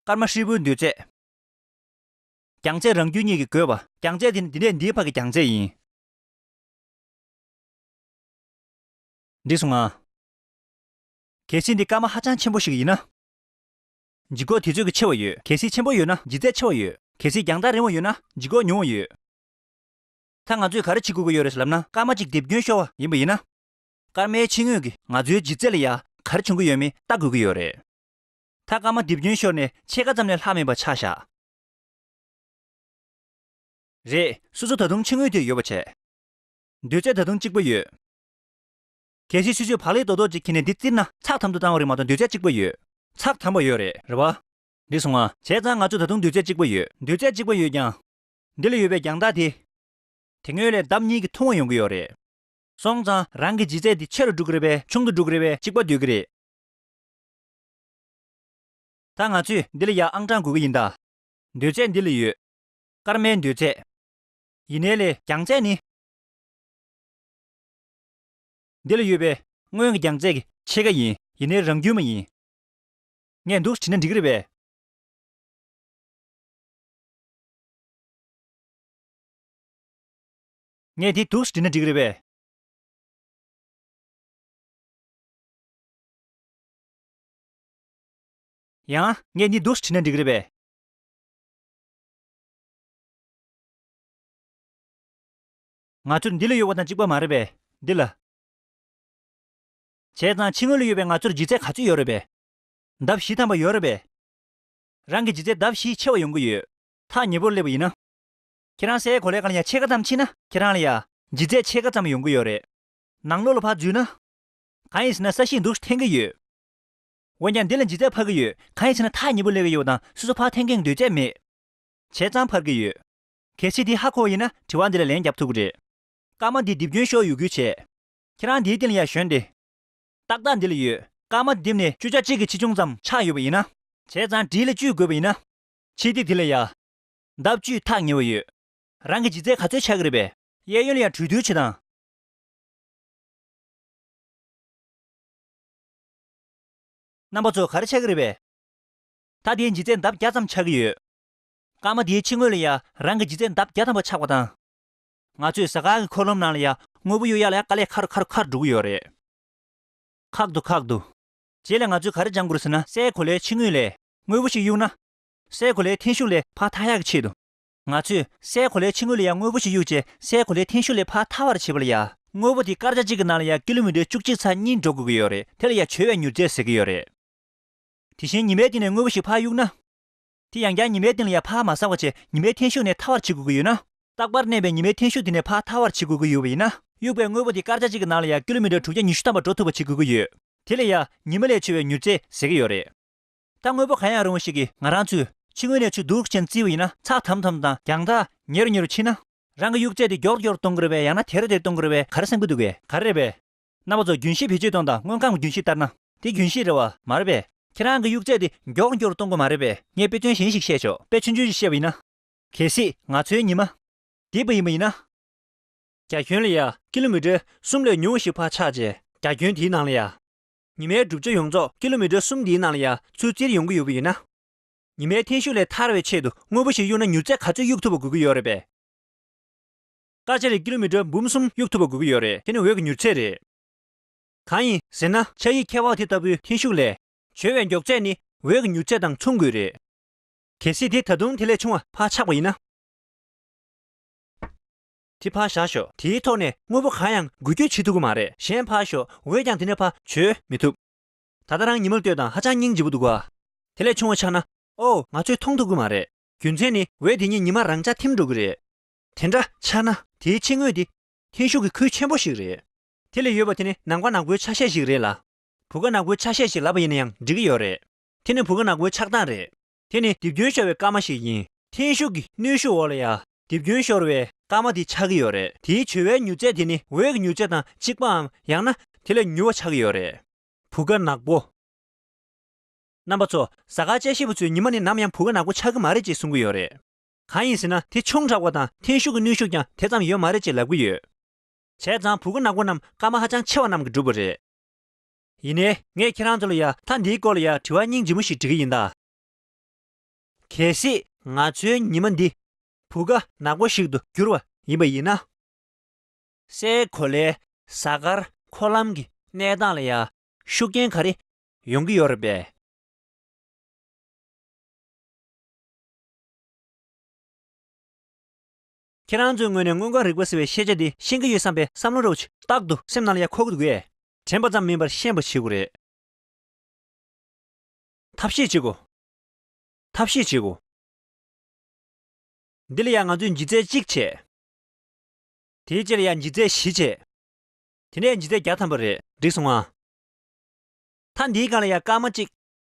སྐར་མ་ཧྲིལ་པོའི་འདོད་ཚད། རྒྱང་ཚད་རང་རྒྱུད་གཉིས་ཀྱིས་བགོས་པ། རྒྱང་ཚད་དེ་ནི་འདི་ནས་འདིའི་བར་གྱི་རྒྱང་ཚད་ཡིན། འགྲིག་སོང་ང་། གལ་སྲིད་འདི་སྐར་མ་ཧ་ཅང་ཆེན་པོ་ཞིག་ཡིན་ན། ལྗིད་ཁོག་དུས་ཚོད་ཀྱིས་ཆེ་བ་ཡོད། གལ་སྲིད་ཆེན་པོ་ཡོད་ན་ལྗིད་ཚད་ཆེ་བ་ཡོད། གལ་སྲིད་རྒྱང་ཐག་རིང་བ་ཡོད་ན་ལྗིད་ཁོག་ཉུང་བ་ཡོད། ད་ང་ཚོས་ག་རེ་བྱེད་དགོས་ཀྱི་ཡོད་རེད་ཟེར་ལབ་ན། སྐར་མ་གཅིག་རྡིབ་སྐྱོན་ཤོར་བ་ཡིན་པ་ཡིན་ན། སྐར་མའི་ཕྱི་ངོས་ཀྱི་ང་ཚོའི་ལྗིད་ཚད་ལ་ཡ་ག་རེ་བྱུང་གི་ཡོད་མེད་ལྟ་དགོས་ཀྱི་ཡོད་རེད། ད་སྐར་མ་རྡིབ་སྐྱོན་ཤོར་ནས་ཕྱེད་ཀ་ཙམ་ལས་ལྷག་མེད་པ་ཆ་བཞག་རེད། སོ་སོ་ད་དུང་ཕྱི་ངོས་དེར་ཡོད་པ་བྱས། འདོད་ཚད་ད་དུང་གཅིག་པ་ཡོད། གལ་སྲིད་སོ་སོས་བག་ལེབ་རྡོག་རྡོག་ཅིག་ཁྱེར་ནས་འདི་བཙིར་ན་ཚགས་དམ་དུ་བཏང་བ་རེད་མ་གཏོགས་འདོད་ཚད་གཅིག་པ་ཡོད། ཚགས་དམ་པ་ཡོད་རེད། རེད་བ། འགྲིག་སོང་ང་། བྱས་ཙང་ང་ཚོ་ད་དུང་འདོད་ཚད་གཅིག་པ་ཡོད། འདོད་ཚད་གཅིག་པ་ཡོད་ཀྱང་། འདི་ལ་ཡོད་པའི་རྒྱང་ཐག་དེ། དེ་སྔོན་ལས་ལྡབ་གཉིས་ཀྱིས་ཐུང་བ་ཡོང་གི་ཡོད་རེད། སོང་ཙང་རང་གི་ལྗིད་ཚད་དེ་ཆེ་རུ་འགྲོ་གི་རེད་པས་ཆུང་དུ་འགྲོ་གི་རེད་པས་གཅིག་པ་སྡོད་ཀྱི་རེད། ད་ང་ཚོས་འདི་ལ་ཡ་ཨང་གྲངས་དགོས་ཀྱི་ཡིན་ད། འདོད་ཚད་འདི་ལ་ཡོད། སྐར་མའི་འདོད་ཚད། ཡིན་ནའི་ལས་རྒྱང་ཚད་ནི། འདི་ལ་ཡོད་པའི་སྔོན་གྱི་རྒྱང་ཚད་ཀྱི་ཕྱེད་ཀ་ཡིན། ཡིན་ནའི་རང་རྒྱུད་མ་ཡིན། ངས་འདུག་སེ་བྲིས་ན་འགྲིག་གི་རེད་པས། ངས་འདི་འདུག་སེ་བྲིས་ན་འགྲིག་གི་རེད་པས། ཡང་ངས་འདི་འདུག་སེ་བྲིས་ན་འགྲིག་གི་རེད་པས། ང་ཚོར་འདི་ལ་ཡོད་པ་དང་གཅིག་པ་མ་རེད་པས། འདི་ལ། བྱས་ཙང་ཕྱི་ངོས་ལ་ཡོད་པའི་ང་ཚོར་ལྗིད་ཚད་ག་ཚོད་ཡོད་རེད་པས། ལྡབ་བཞི་ཐམ་པ་ཡོད་རེད་པས། རང་གི་ལྗིད་ཚད་ལྡབ་བཞི་ཆེ་བ་ཡོང་གི་ཡོད། ཐག་ཉེ་པོར་སླེབས་པ་ཡིན་ན། ཁྱེད་རང་སའི་གོ་ལའི་སྒང་ལ་ཡ་ཕྱེད་ཀ་ཙམ་ཕྱིན་ན་ཁྱེད་རང་ལ་ཡ་ལྗིད་ཚད་ཕྱེད་ཀ་ཙམ་ཡོང་གི་ཡོད་རེད། ནང་ལོགས་ལ་ཕར་འཛུལ་ན། གང་ཡིན་ཟེར་ན་ས་གཞི་འདུག་སེ་འཐེན་གྱི་ཡོད། འོན་ཀྱང་འདི་ལ་ལྗིད་ཚད་འཕར་གྱི་ཡོད། གང་ཡིན་ཟེར་ན་ཐག་ཉེ་པོ་སླེབས་ཀྱི་ཡོད་པ་དང་སོ་སོ་ཕར་འཐེན་མཁན་གྱི་འདོད་ཚད་མེད། བྱས་ཙང་འཕར་གྱི་ཡོད། གལ་སྲིད་འདི་ཧ་གོ་བ་ཡིན་ན་དྲི་བ་འདི་ལ་ལན་རྒྱབ་ཐུབ་ཀྱི་རེད། སྐར་མ་འདི་རྡིབ་སྐྱོན་ཤོར་ཡོད་ཁུལ་བྱས། ཁྱེད་རང་འདིའི་སྟེང་ལ་ཡར་ཞོན་ཏེ། ཏག་ཏག་འདི་ལ་ཡོད། སྐར་མ་འདི་ནས་བཅུ་ཆ་གཅིག་གི་ཆེ་ཆུང་ཙམ་ཆགས་ཡོད་པ་ཡིན་ན། བྱས་ཙང་འབྲིས་ལ་བཅུས་བགོས་པ་ཡིན་ན། ཆེ་འདི་དེ་ལ་ཡ། ལྡབ་བཅུས་ཐག་ཉེ་བ་ཡོད། རང་གི་ལྗིད་ཚད་ག་ཚོད་ཆགས་ཀྱི་རེད་པས། གཡས་གཡོན་ལ་ཡ་གྲོས་བསྡུར་བྱེད་དང་། རྣམ་པ་ཚོ་ག་རེ་ཆགས་ཀྱི་རེད་པས། ད་དེའི་ལྗིད་ཚད་ལྡབ་བརྒྱ་ཙམ་ཆགས་ཀྱི་ཡོད། སྐར་མ་དེའི་ཕྱི་ངོས་ལ་ཡ་རང་གི་ལྗིད་ཚད་ལྡབ་བརྒྱ་ཐམ་པ་ཆགས་པ་དང་། ང་ཚོས་གཟའ་སྐར་གྱི་འཁོར་ལམ་ནང་ལ་ཡ་དངོས་པོ་གཡུག་ཡག་ལ་ཡ་དཀའ་ལས་ཁག་རུ་ཁག་རུ་ཁག་རུ་འགྲོ་གི་ཡོད་རེད། ཁག་འདུག་ཁག་འདུག་རྗེས་ལ་ང་ཚོས་ག་རེ་སྦྱང་དགོས་རེད་ཟེར་ན། སའི་གོ་ལའི་ཕྱི་ངོས་ལ་དངོས་པོ་ཞིག་གཡུག་ན། སའི་གོ་ལའི་འཐེན་ཤུགས་ལས་ཕར་ཐར་ཡག་གི་ཆེད་དུ། ང་ཚོས་སའི་གོ་ལའི་ཕྱི་ངོས་ལ་ཡང་དངོས་པོ་ཞིག་གཡུག་བྱས་སའི་གོ་ལའི་འཐེན་ཤུགས་ལས་ཕར་ཐར་བར་བྱེད་པ་ལ་ཡ། དངོས་པོ་དེ་སྐར་ཆ་གཅིག་གི་ནང་ལ་ཡ་ཀི་ལོ་མི་ཊར་བཅུ་གཅིག་ཚེག་གཉིས་འགྲོ་དགོས་ཀྱི་ཡོད་རེད། དེ་ལ་ཡ་བྱོལ་བའི་མྱུར་ཚད་ཟེར་གྱི་ཡོད་རེད། དེ་བཞིན་ཉི་མའི་སྟེང་ནས་དངོས་པོ་ཞིག་ཕར་གཡུག་ན། དེ་ཡང་བསྐྱར་ཉི་མའི་སྟེང་ལ་ཡ་ཕར་མ་ཟག་པ་བྱས་ཉི་མའི་འཐེན་ཤུགས་ནས་ཐར་བར་བྱེད་དགོས་ཀྱི་ཡོད་ན། རྟག་པར་གནས་པའི་ཉི་མའི་འཐེན་ཤུགས་དེ་ནས་ཕར་ཐར་བར་བྱེད་དགོས་ཀྱི་ཡོད་པ་ཡིན་ན། གཡུགས་པའི་དངོས་པོ་དེ་སྐར་ཆ་གཅིག་གི་ནང་ལ་ཡ་ཀི་ལོ་མི་ཊར་དྲུག་བརྒྱ་ཉི་ཤུ་ཐམ་པ་འགྲོ་ཐུབ་པ་བྱེད་དགོས་ཀྱི་ཡོད། དེ་ལ་ཡ་ཉི་མ་ལས་བྱོལ་བའི་མྱུར་ཚད་ཟེར་གྱི་ཡོད་རེད། ད་དངོས་པོ་གང་ཡང་རུང་བ་ཞིག་གིས་ང་རང་ཚོས་ཕྱི་ངོས་ནས་ཆུ་རྡུལ་ཅན་བརྩིས་པ་ཡིན་ན། ཚགས་དམ་དམ་དང་རྒྱང་ཐག་ཉེ་རུ་ཉེ་རུ་ཕྱིན་ན། རང་གི་གཡུག་ཚད་དེ་མགྱོགས་མགྱོགས་གཏོང་གི་རེད་པས། ཡང་ན་དལ་རུ་དལ་གཏོང་གི་རེད་པས། ག་རེ་བསམ་གྱི་འདུག་གས། ག་རེ་རེད་པས། རྣམ་པ་ཚོ་རྒྱུན་ཤེས་བེད་སྤྱོད་གཏོང་དང་། དངོས་ཁམས་ཀྱི་རྒྱུན་ཤེས་ལྟར་ན། དེ་རྒྱུན་ཤེས་རེད་བ། མ་རེད་པས། ཁྱེད་རང་གི་གཡུག་ཚད་དེ་མགྱོགས་མགྱོགས་གཏོང་དགོས་མ་རེད་པས། ངས་དཔེ་མཚོན་གཞན་ཞིག་བཤད་ཆོག་དཔེ་ཆུང་ཆུང་ཞིག་བཤད་པ་ཡིན་ན། གལ་སྲིད་ང་ཚོའི་ཉི་མ་འདི་པ་ཡིན་པ་ཡིན་ན། རྒྱ་ཁྱོན་ལ་ཡ་ཀི་ལོ་མི་ཊར་གསུམ་ལས་ཉུང་བ་ཞིག་ཕར་ཆགས་རྗེས། རྒྱ་ཁྱོན་དེའི་ནང་ལ་ཡ། ཉི་མའི་གྲུབ་ཆ་ཡོངས་རྫོགས་ཀི་ལོ་མི་ཊར་གསུམ་འདིའི་ནང་ལ་ཡ་ཚུར་བཙིར་ཡོང་གི་ཡོད་པ་ཡིན་ན། ཉི་མའི་འཐེན་ཤུགས་ལས་ཐར་བའི་ཆེད་དུ་དངོས་པོ་ཞིག་གཡུག་ན་མྱུར་ཚད་ག་ཚོད་གཡུག་ཐུབ་པ་དགོས་ཀྱི་ཡོད་རེད་པས། སྐར་ཆ་རེར་ཀི་ལོ་མི་ཊར་འབུམ་གསུམ་གཡུག་ཐུབ་པ་དགོས་ཀྱི་ཡོད་རེད། དེ་ནི་འོད་ཀྱི་མྱུར་ཚད་རེད། གང་ཡིན་ཟེར་ན། ཆ་ཡིག་ཁྱད་འཕགས་དེ་ལྟ་བུའི་འཐེན་ཤུགས་ལས། བྱོལ་བའི་མགྱོགས་ཚད་ནི་འོད་ཀྱི་མྱུར་ཚད་དང་མཚུངས་དགོས་རེད། གལ་སྲིད་དེ་ད་དུང་དེ་ལས་ཆུང་བ་ཕར་ཆགས་པ་ཡིན་ན། དེ་ཕར་བཞག་ཞོག་དེའི་ཐོག་ནས་དངོས་པོ་གང་ཡང་འགུལ་སྐྱོད་བྱེད་ཐུབ་ཀྱི་མ་རེད། གཞན་ཕར་ཞོག་འོད་ཀྱང་དེ་ནས་ཕར་བྱོལ་མི་ཐུབ། ད་ལྟ་རང་ཉི་མ་ལ་ལྟོས་དང་། ཧ་ཅང་སྙིང་རྗེ་པོ་འདུག་ག་དེ་ལས་ཆུང་བ་ཆགས་ན། ཨོ། ང་ཚོས་མཐོང་ཐུབ་ཀྱི་མ་རེད། རྒྱུ་མཚན་ནི་འོད་དེ་གཉིས་ཉི་མ་རང་འཇགས་ཐིམ་འགྲོ་གི་རེད། དེ་འདྲ་ཆགས་ན་དེའི་ཕྱི་ངོས་དེ་འཐེན་ཤུགས་ཀྱི་ཁུལ་ཆེན་པོ་ཞིག་རེད། དེ་ལ་ཡོད་པ་དེ་ནི་ནམ་མཁའ་ནག་པོའི་ཆ་ཤས་ཤིག་རེད་ལ། བུ་ག་ནག་པོའི་ཆ་ཤས་ཤིག་ལབ་པ་ཡིན་ན་ཡང་འགྲིག་གི་ཡོད་རེད། དེ་ནི་བུ་ག་ནག་པོའི་ཆགས་སྟངས་རེད། དེ་ནི་རྡིབ་སྐྱོན་ཤོར་བའི་སྐར་མ་ཞིག་ཡིན། འཐེན་ཤུགས་ཀྱི་གནོན་ཤུགས་འོག་ལ་ཡ། རྡིབ་སྐྱོན་ཤོར་བའི་སྐར་མ་དེ་ཆགས་ཀྱི་ཡོད་རེད། དེའི་བྱོལ་བའི་མྱུར་ཚད་དེ་ནི་འོད་ཀྱི་མྱུར་ཚད་དང་གཅིག་པའམ་ཡང་ན་དེ་ལས་མྱུར་བ་ཆགས་ཀྱི་ཡོད་རེད། བུ་ག་ནག་པོ། རྣམ་པ་ཚོ། གཟའ་སྐར་དཔྱད་ཞིབ་པ་ཚོས་ཉི་མ་ནི་ནམ་ཡང་བུ་ག་ནག་པོ་ཆགས་ཀྱི་མ་རེད་ཅེས་གསུང་གི་ཡོད་རེད། གང་ཡིན་ཟེར་ན། དེ་ཆུང་དྲགས་པ་དང་འཐེན་ཤུགས་ཀྱི་གནོན་ཤུགས་ཀྱང་དེ་ཙམ་ཡོད་མ་རེད་ཅེས་ལབ་ཀྱི་ཡོད། བྱས་ཙང་བུ་ག་ནག་པོ་རྣམས་སྐར་མ་ཧ་ཅང་ཆེ་བ་རྣམས་ཀྱིས་གྲུབ་པ་རེད། ཡིན་ནའི་ངས་ཁྱེད་རང་ཚོ་ལ་ཡ་མཐའ་འདིའི་སྐོར་ལ་ཡ་དྲི་བ་སྙིང་རྗེ་མོ་ཞིག་འདྲི་གི་ཡིན་ད། གལ་སྲིད་ང་ཚོའི་ཉི་མ་འདི་བུ་ག་ནག་པོ་ཞིག་ཏུ་གྱུར་བ་ཡིན་པ་ཡིན་ན། སའི་གོ་ལའི་གཟའ་སྐར་འཁོར་ལམ་གྱི་གནས་སྟངས་ལ་ཡ་ཤུགས་རྐྱེན་ག་རེ་ཡོང་གི་ཡོད་རེད་པས། ཁྱེད་རང་ཚོའི་ངོས་ནས་མངོན་དགར་རིག་པ་ཟེར་བའི་ཤེས་བྱ་འདི་ཤེས་ཀྱི་ཡོད་བསམ་པའི་བསམ་བློ་རོགས་ཅིག་རྟག་ཏུ་སེམས་ནང་ལ་ཡ་འཁོར་གྱི་འདུག་གས། དྲན་པ་ཙམ་མིན་པར་ཤེས་པ་བྱེད་དགོས་རེད། ཐབས་ཤེས་བྱེད་དགོས། ཐབས་ཤེས་བྱེད་དགོས། འདི་ལ་ཡང་ང་ཚོས་ལྗིད་ཚད་གཅིག་བྱས། དེའི་རྗེས་ལ་ཡང་ལྗིད་ཚད་བཞི་བྱས། དེ་ནས་ལྗིད་ཚད་བརྒྱ་ཐམ་པ་རེད། འགྲིག་སོང་ང་། མཐའ་འདིའི་སྒང་ལ་ཡང་སྐར་མ་གཅིག་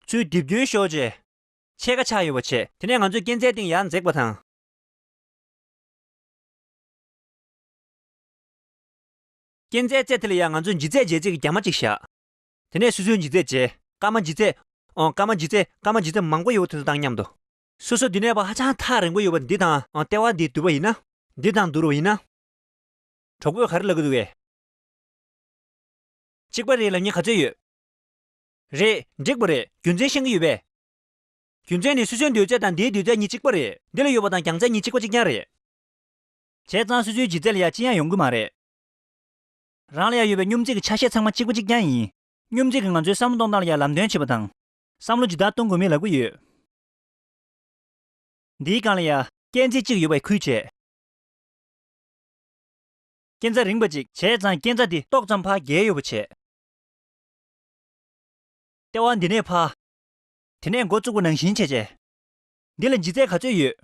ཚུར་རྡིབ་སྐྱོན་ཤོར་རྗེས། ཕྱེད་ཀ་ཆགས་ཡོད་པ་བྱས། དེ་ནས་ང་ཚོས་རྐྱེན་རྩའི་སྟེང་ཡར་འཛེགས་པ་དང་། རྐྱེན་རྩའི་རྩེ་དེ་ལ་ཡང་ང་ཚོས་ལྗིད་ཚད་འཇལ་རྩིས་ཀྱི་རྒྱ་མ་གཅིག་བཞག་དེ་ནས་སོ་སོའི་ལྗིད་ཚད་འཇལ། སྐར་མ་ལྗིད་ཚད། ཨོ། སྐར་མ་ལྗིད་ཚད། སྐར་མ་ལྗིད་ཚད་མང་པོ་ཡོད་པ་དེ་ཚོ་དང་མཉམ་དུ། སོ་སོ་འདི་ནས་ཕར་ཧ་ཅང་ཐག་རིང་པོ་ཡོད་པ་འདི་དང་། ཨོ། ལྟེ་བ་འདི་བསྡུར་བ་ཡིན་ན། འདི་དང་བསྡུར་བ་ཡིན་ན། གྲོགས་པོས་ག་རེ་ལབ་ཀྱི་འདུག་གས། གཅིག་པ་རེད་ལབ་མཁན་ག་ཚོད་ཡོད། རེད། འགྲིག་པ་རེད། རྒྱུ་མཚན་ཤེས་ཀྱི་ཡོད་པས། རྒྱུ་མཚན་ནི་སོ་སོའི་འདོད་ཚད་དང་འདིའི་འདོད་ཚད་གཉིས་གཅིག་པ་རེད། འདི་ལ་ཡོད་པ་དང་རྒྱང་ཚད་གཉིས་གཅིག་པ་གཅིག་རྐྱང་རེད། བྱས་ཙང་སོ་སོའི་ལྗིད་ཚད་ལ་ཡང་ཅི་ཡང་ཡོང་གི་མ་རེད། རང་ལ་ཡང་ཡོད་པའི་སྙོམས་འཛིན་གྱི་ཆ་ཤས་ཚང་མ་གཅིག་པ་གཅིག་རྐྱང་ཡིན། སྙོམས་འཛིན་གྱིས་ང་ཚོའི་བསམ་བློ་གཏོང་སྟངས་ལ་ཡང་ལམ་སྟོན་བྱེད་པ་དང་། བསམ་བློ་ཇི་ལྟར་གཏོང་དགོས་མིན་ལབ་ཀྱི་ཡོད། འདིའི་སྒང་ལ་ཡང་རྐྱེན་རྩིས་གཅིག་ཡོད་པའི་ཁུལ་བྱས། རྐྱེན་རྩ་རིང་པ་གཅིག་བྱས་ཙང་རྐྱེན་རྩ་དེ་ཏོག་ཙམ་ཕར་བརྒལ་ཡོད་པ་བྱས། ལྟེ་བ་འདི་ནས་ཕར། དེ་ནས་འགོ་བཙུགས་པ་ནང་བཞིན་བྱས་བྱས། འདི་ལ་ལྗིད་ཚད་ག་ཚོད་ཡོད།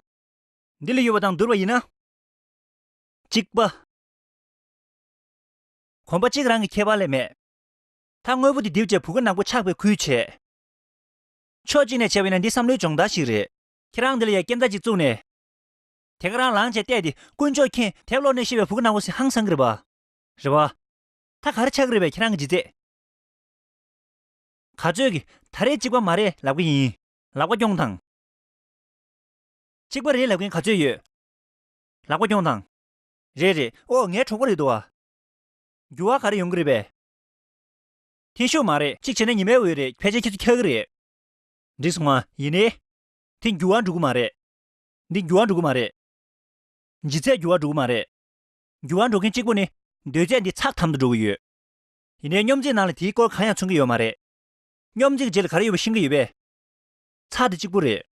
འདི་ལ་ཡོད་པ་དང་བསྡུར་བ་ཡིན་ན། གཅིག་པ། གོམ་པ་གཅིག་རང་གི་ཁྱད་པར་ལས་མེད། ད་དངོས་པོ་འདི་རྡིབ་བྱས་བུ་ག་ནག་པོ་ཆགས་པའི་ཁུལ་བྱས། ཕྱོགས་གཅིག་ནས་བྱས་པ་ཡིན་ན་འདི་བསམ་བློའི་སྦྱོང་བརྡར་ཞིག་རེད། ཁྱེད་རང་འདི་ལ་ཡ་རྐྱེན་རྩ་གཅིག་བཙུགས་ནས། དེ་ག་རང་ལངས་བྱས་བལྟས་ཏེ་དཀོན་མཆོག་མཁྱེན། དེབ་ཀློག་ནས་ཤེས་པའི་བུ་ག་ནག་པོ་ཟེར་ཧང་སང་གི་རེད་པ། རེད་པ། ད་ག་རེ་ཆགས་ཀྱི་རེད་པས་ཁྱེད་རང་གི་ལྗིད་ཚད། ག་ཚོད་ཀྱི་ད་རེས་གཅིག་པ་མ་རེད་ལབ་ཀྱི་ཡིན། ལག་པ་རྐྱོང་དང་། གཅིག་པ་རེད་ལབ་མཁན་ག་ཚོད་ཡོད། ལག་པ་རྐྱོང་དང་། རེད་རེད། ཨོ་ངའི་གྲོགས་པོ་རེད་འདུག་ཨ། འགྱུར་བ་ག་རེ་ཡོང་གི་རེད་པས། འཐེན་ཤུགས་མ་རེད། གཅིག་བྱས་ན་ཉི་མའི་འོད་རེད། ཕལ་ཆེར་ཁྱེད་ཚོ་འཁྱག་གི་རེད། འགྲིག་སོང་ང་། ཡིན་ནའི། དེ་འགྱུར་བ་འགྲོ་གི་མ་རེད། འདི་འགྱུར་བ་འགྲོ་གི་མ་རེད། ལྗིད་ཚད་འགྱུར་བ་འགྲོ་གི་མ་རེད། འགྱུར་བ་འགྲོ་མཁན་གཅིག་པོ་ནི། སྡོད་ཚད་འདི་ཚགས་དམ་དུ་འགྲོ་གི་ཡོད། ཡིན་ནའི་སྙོམས་འཛིན་ནང་ལ་དེའི་སྐོར་གང་ཡང་མཚོན་གྱི་ཡོད་མ་རེད། སྙོམས་འཛིན་གྱི་རྗེས་ལ་ག་རེ་ཡོད་པ་ཤེས་ཀྱི་ཡོད་པས། ཚགས་དེ་གཅིག་པུ་རེད།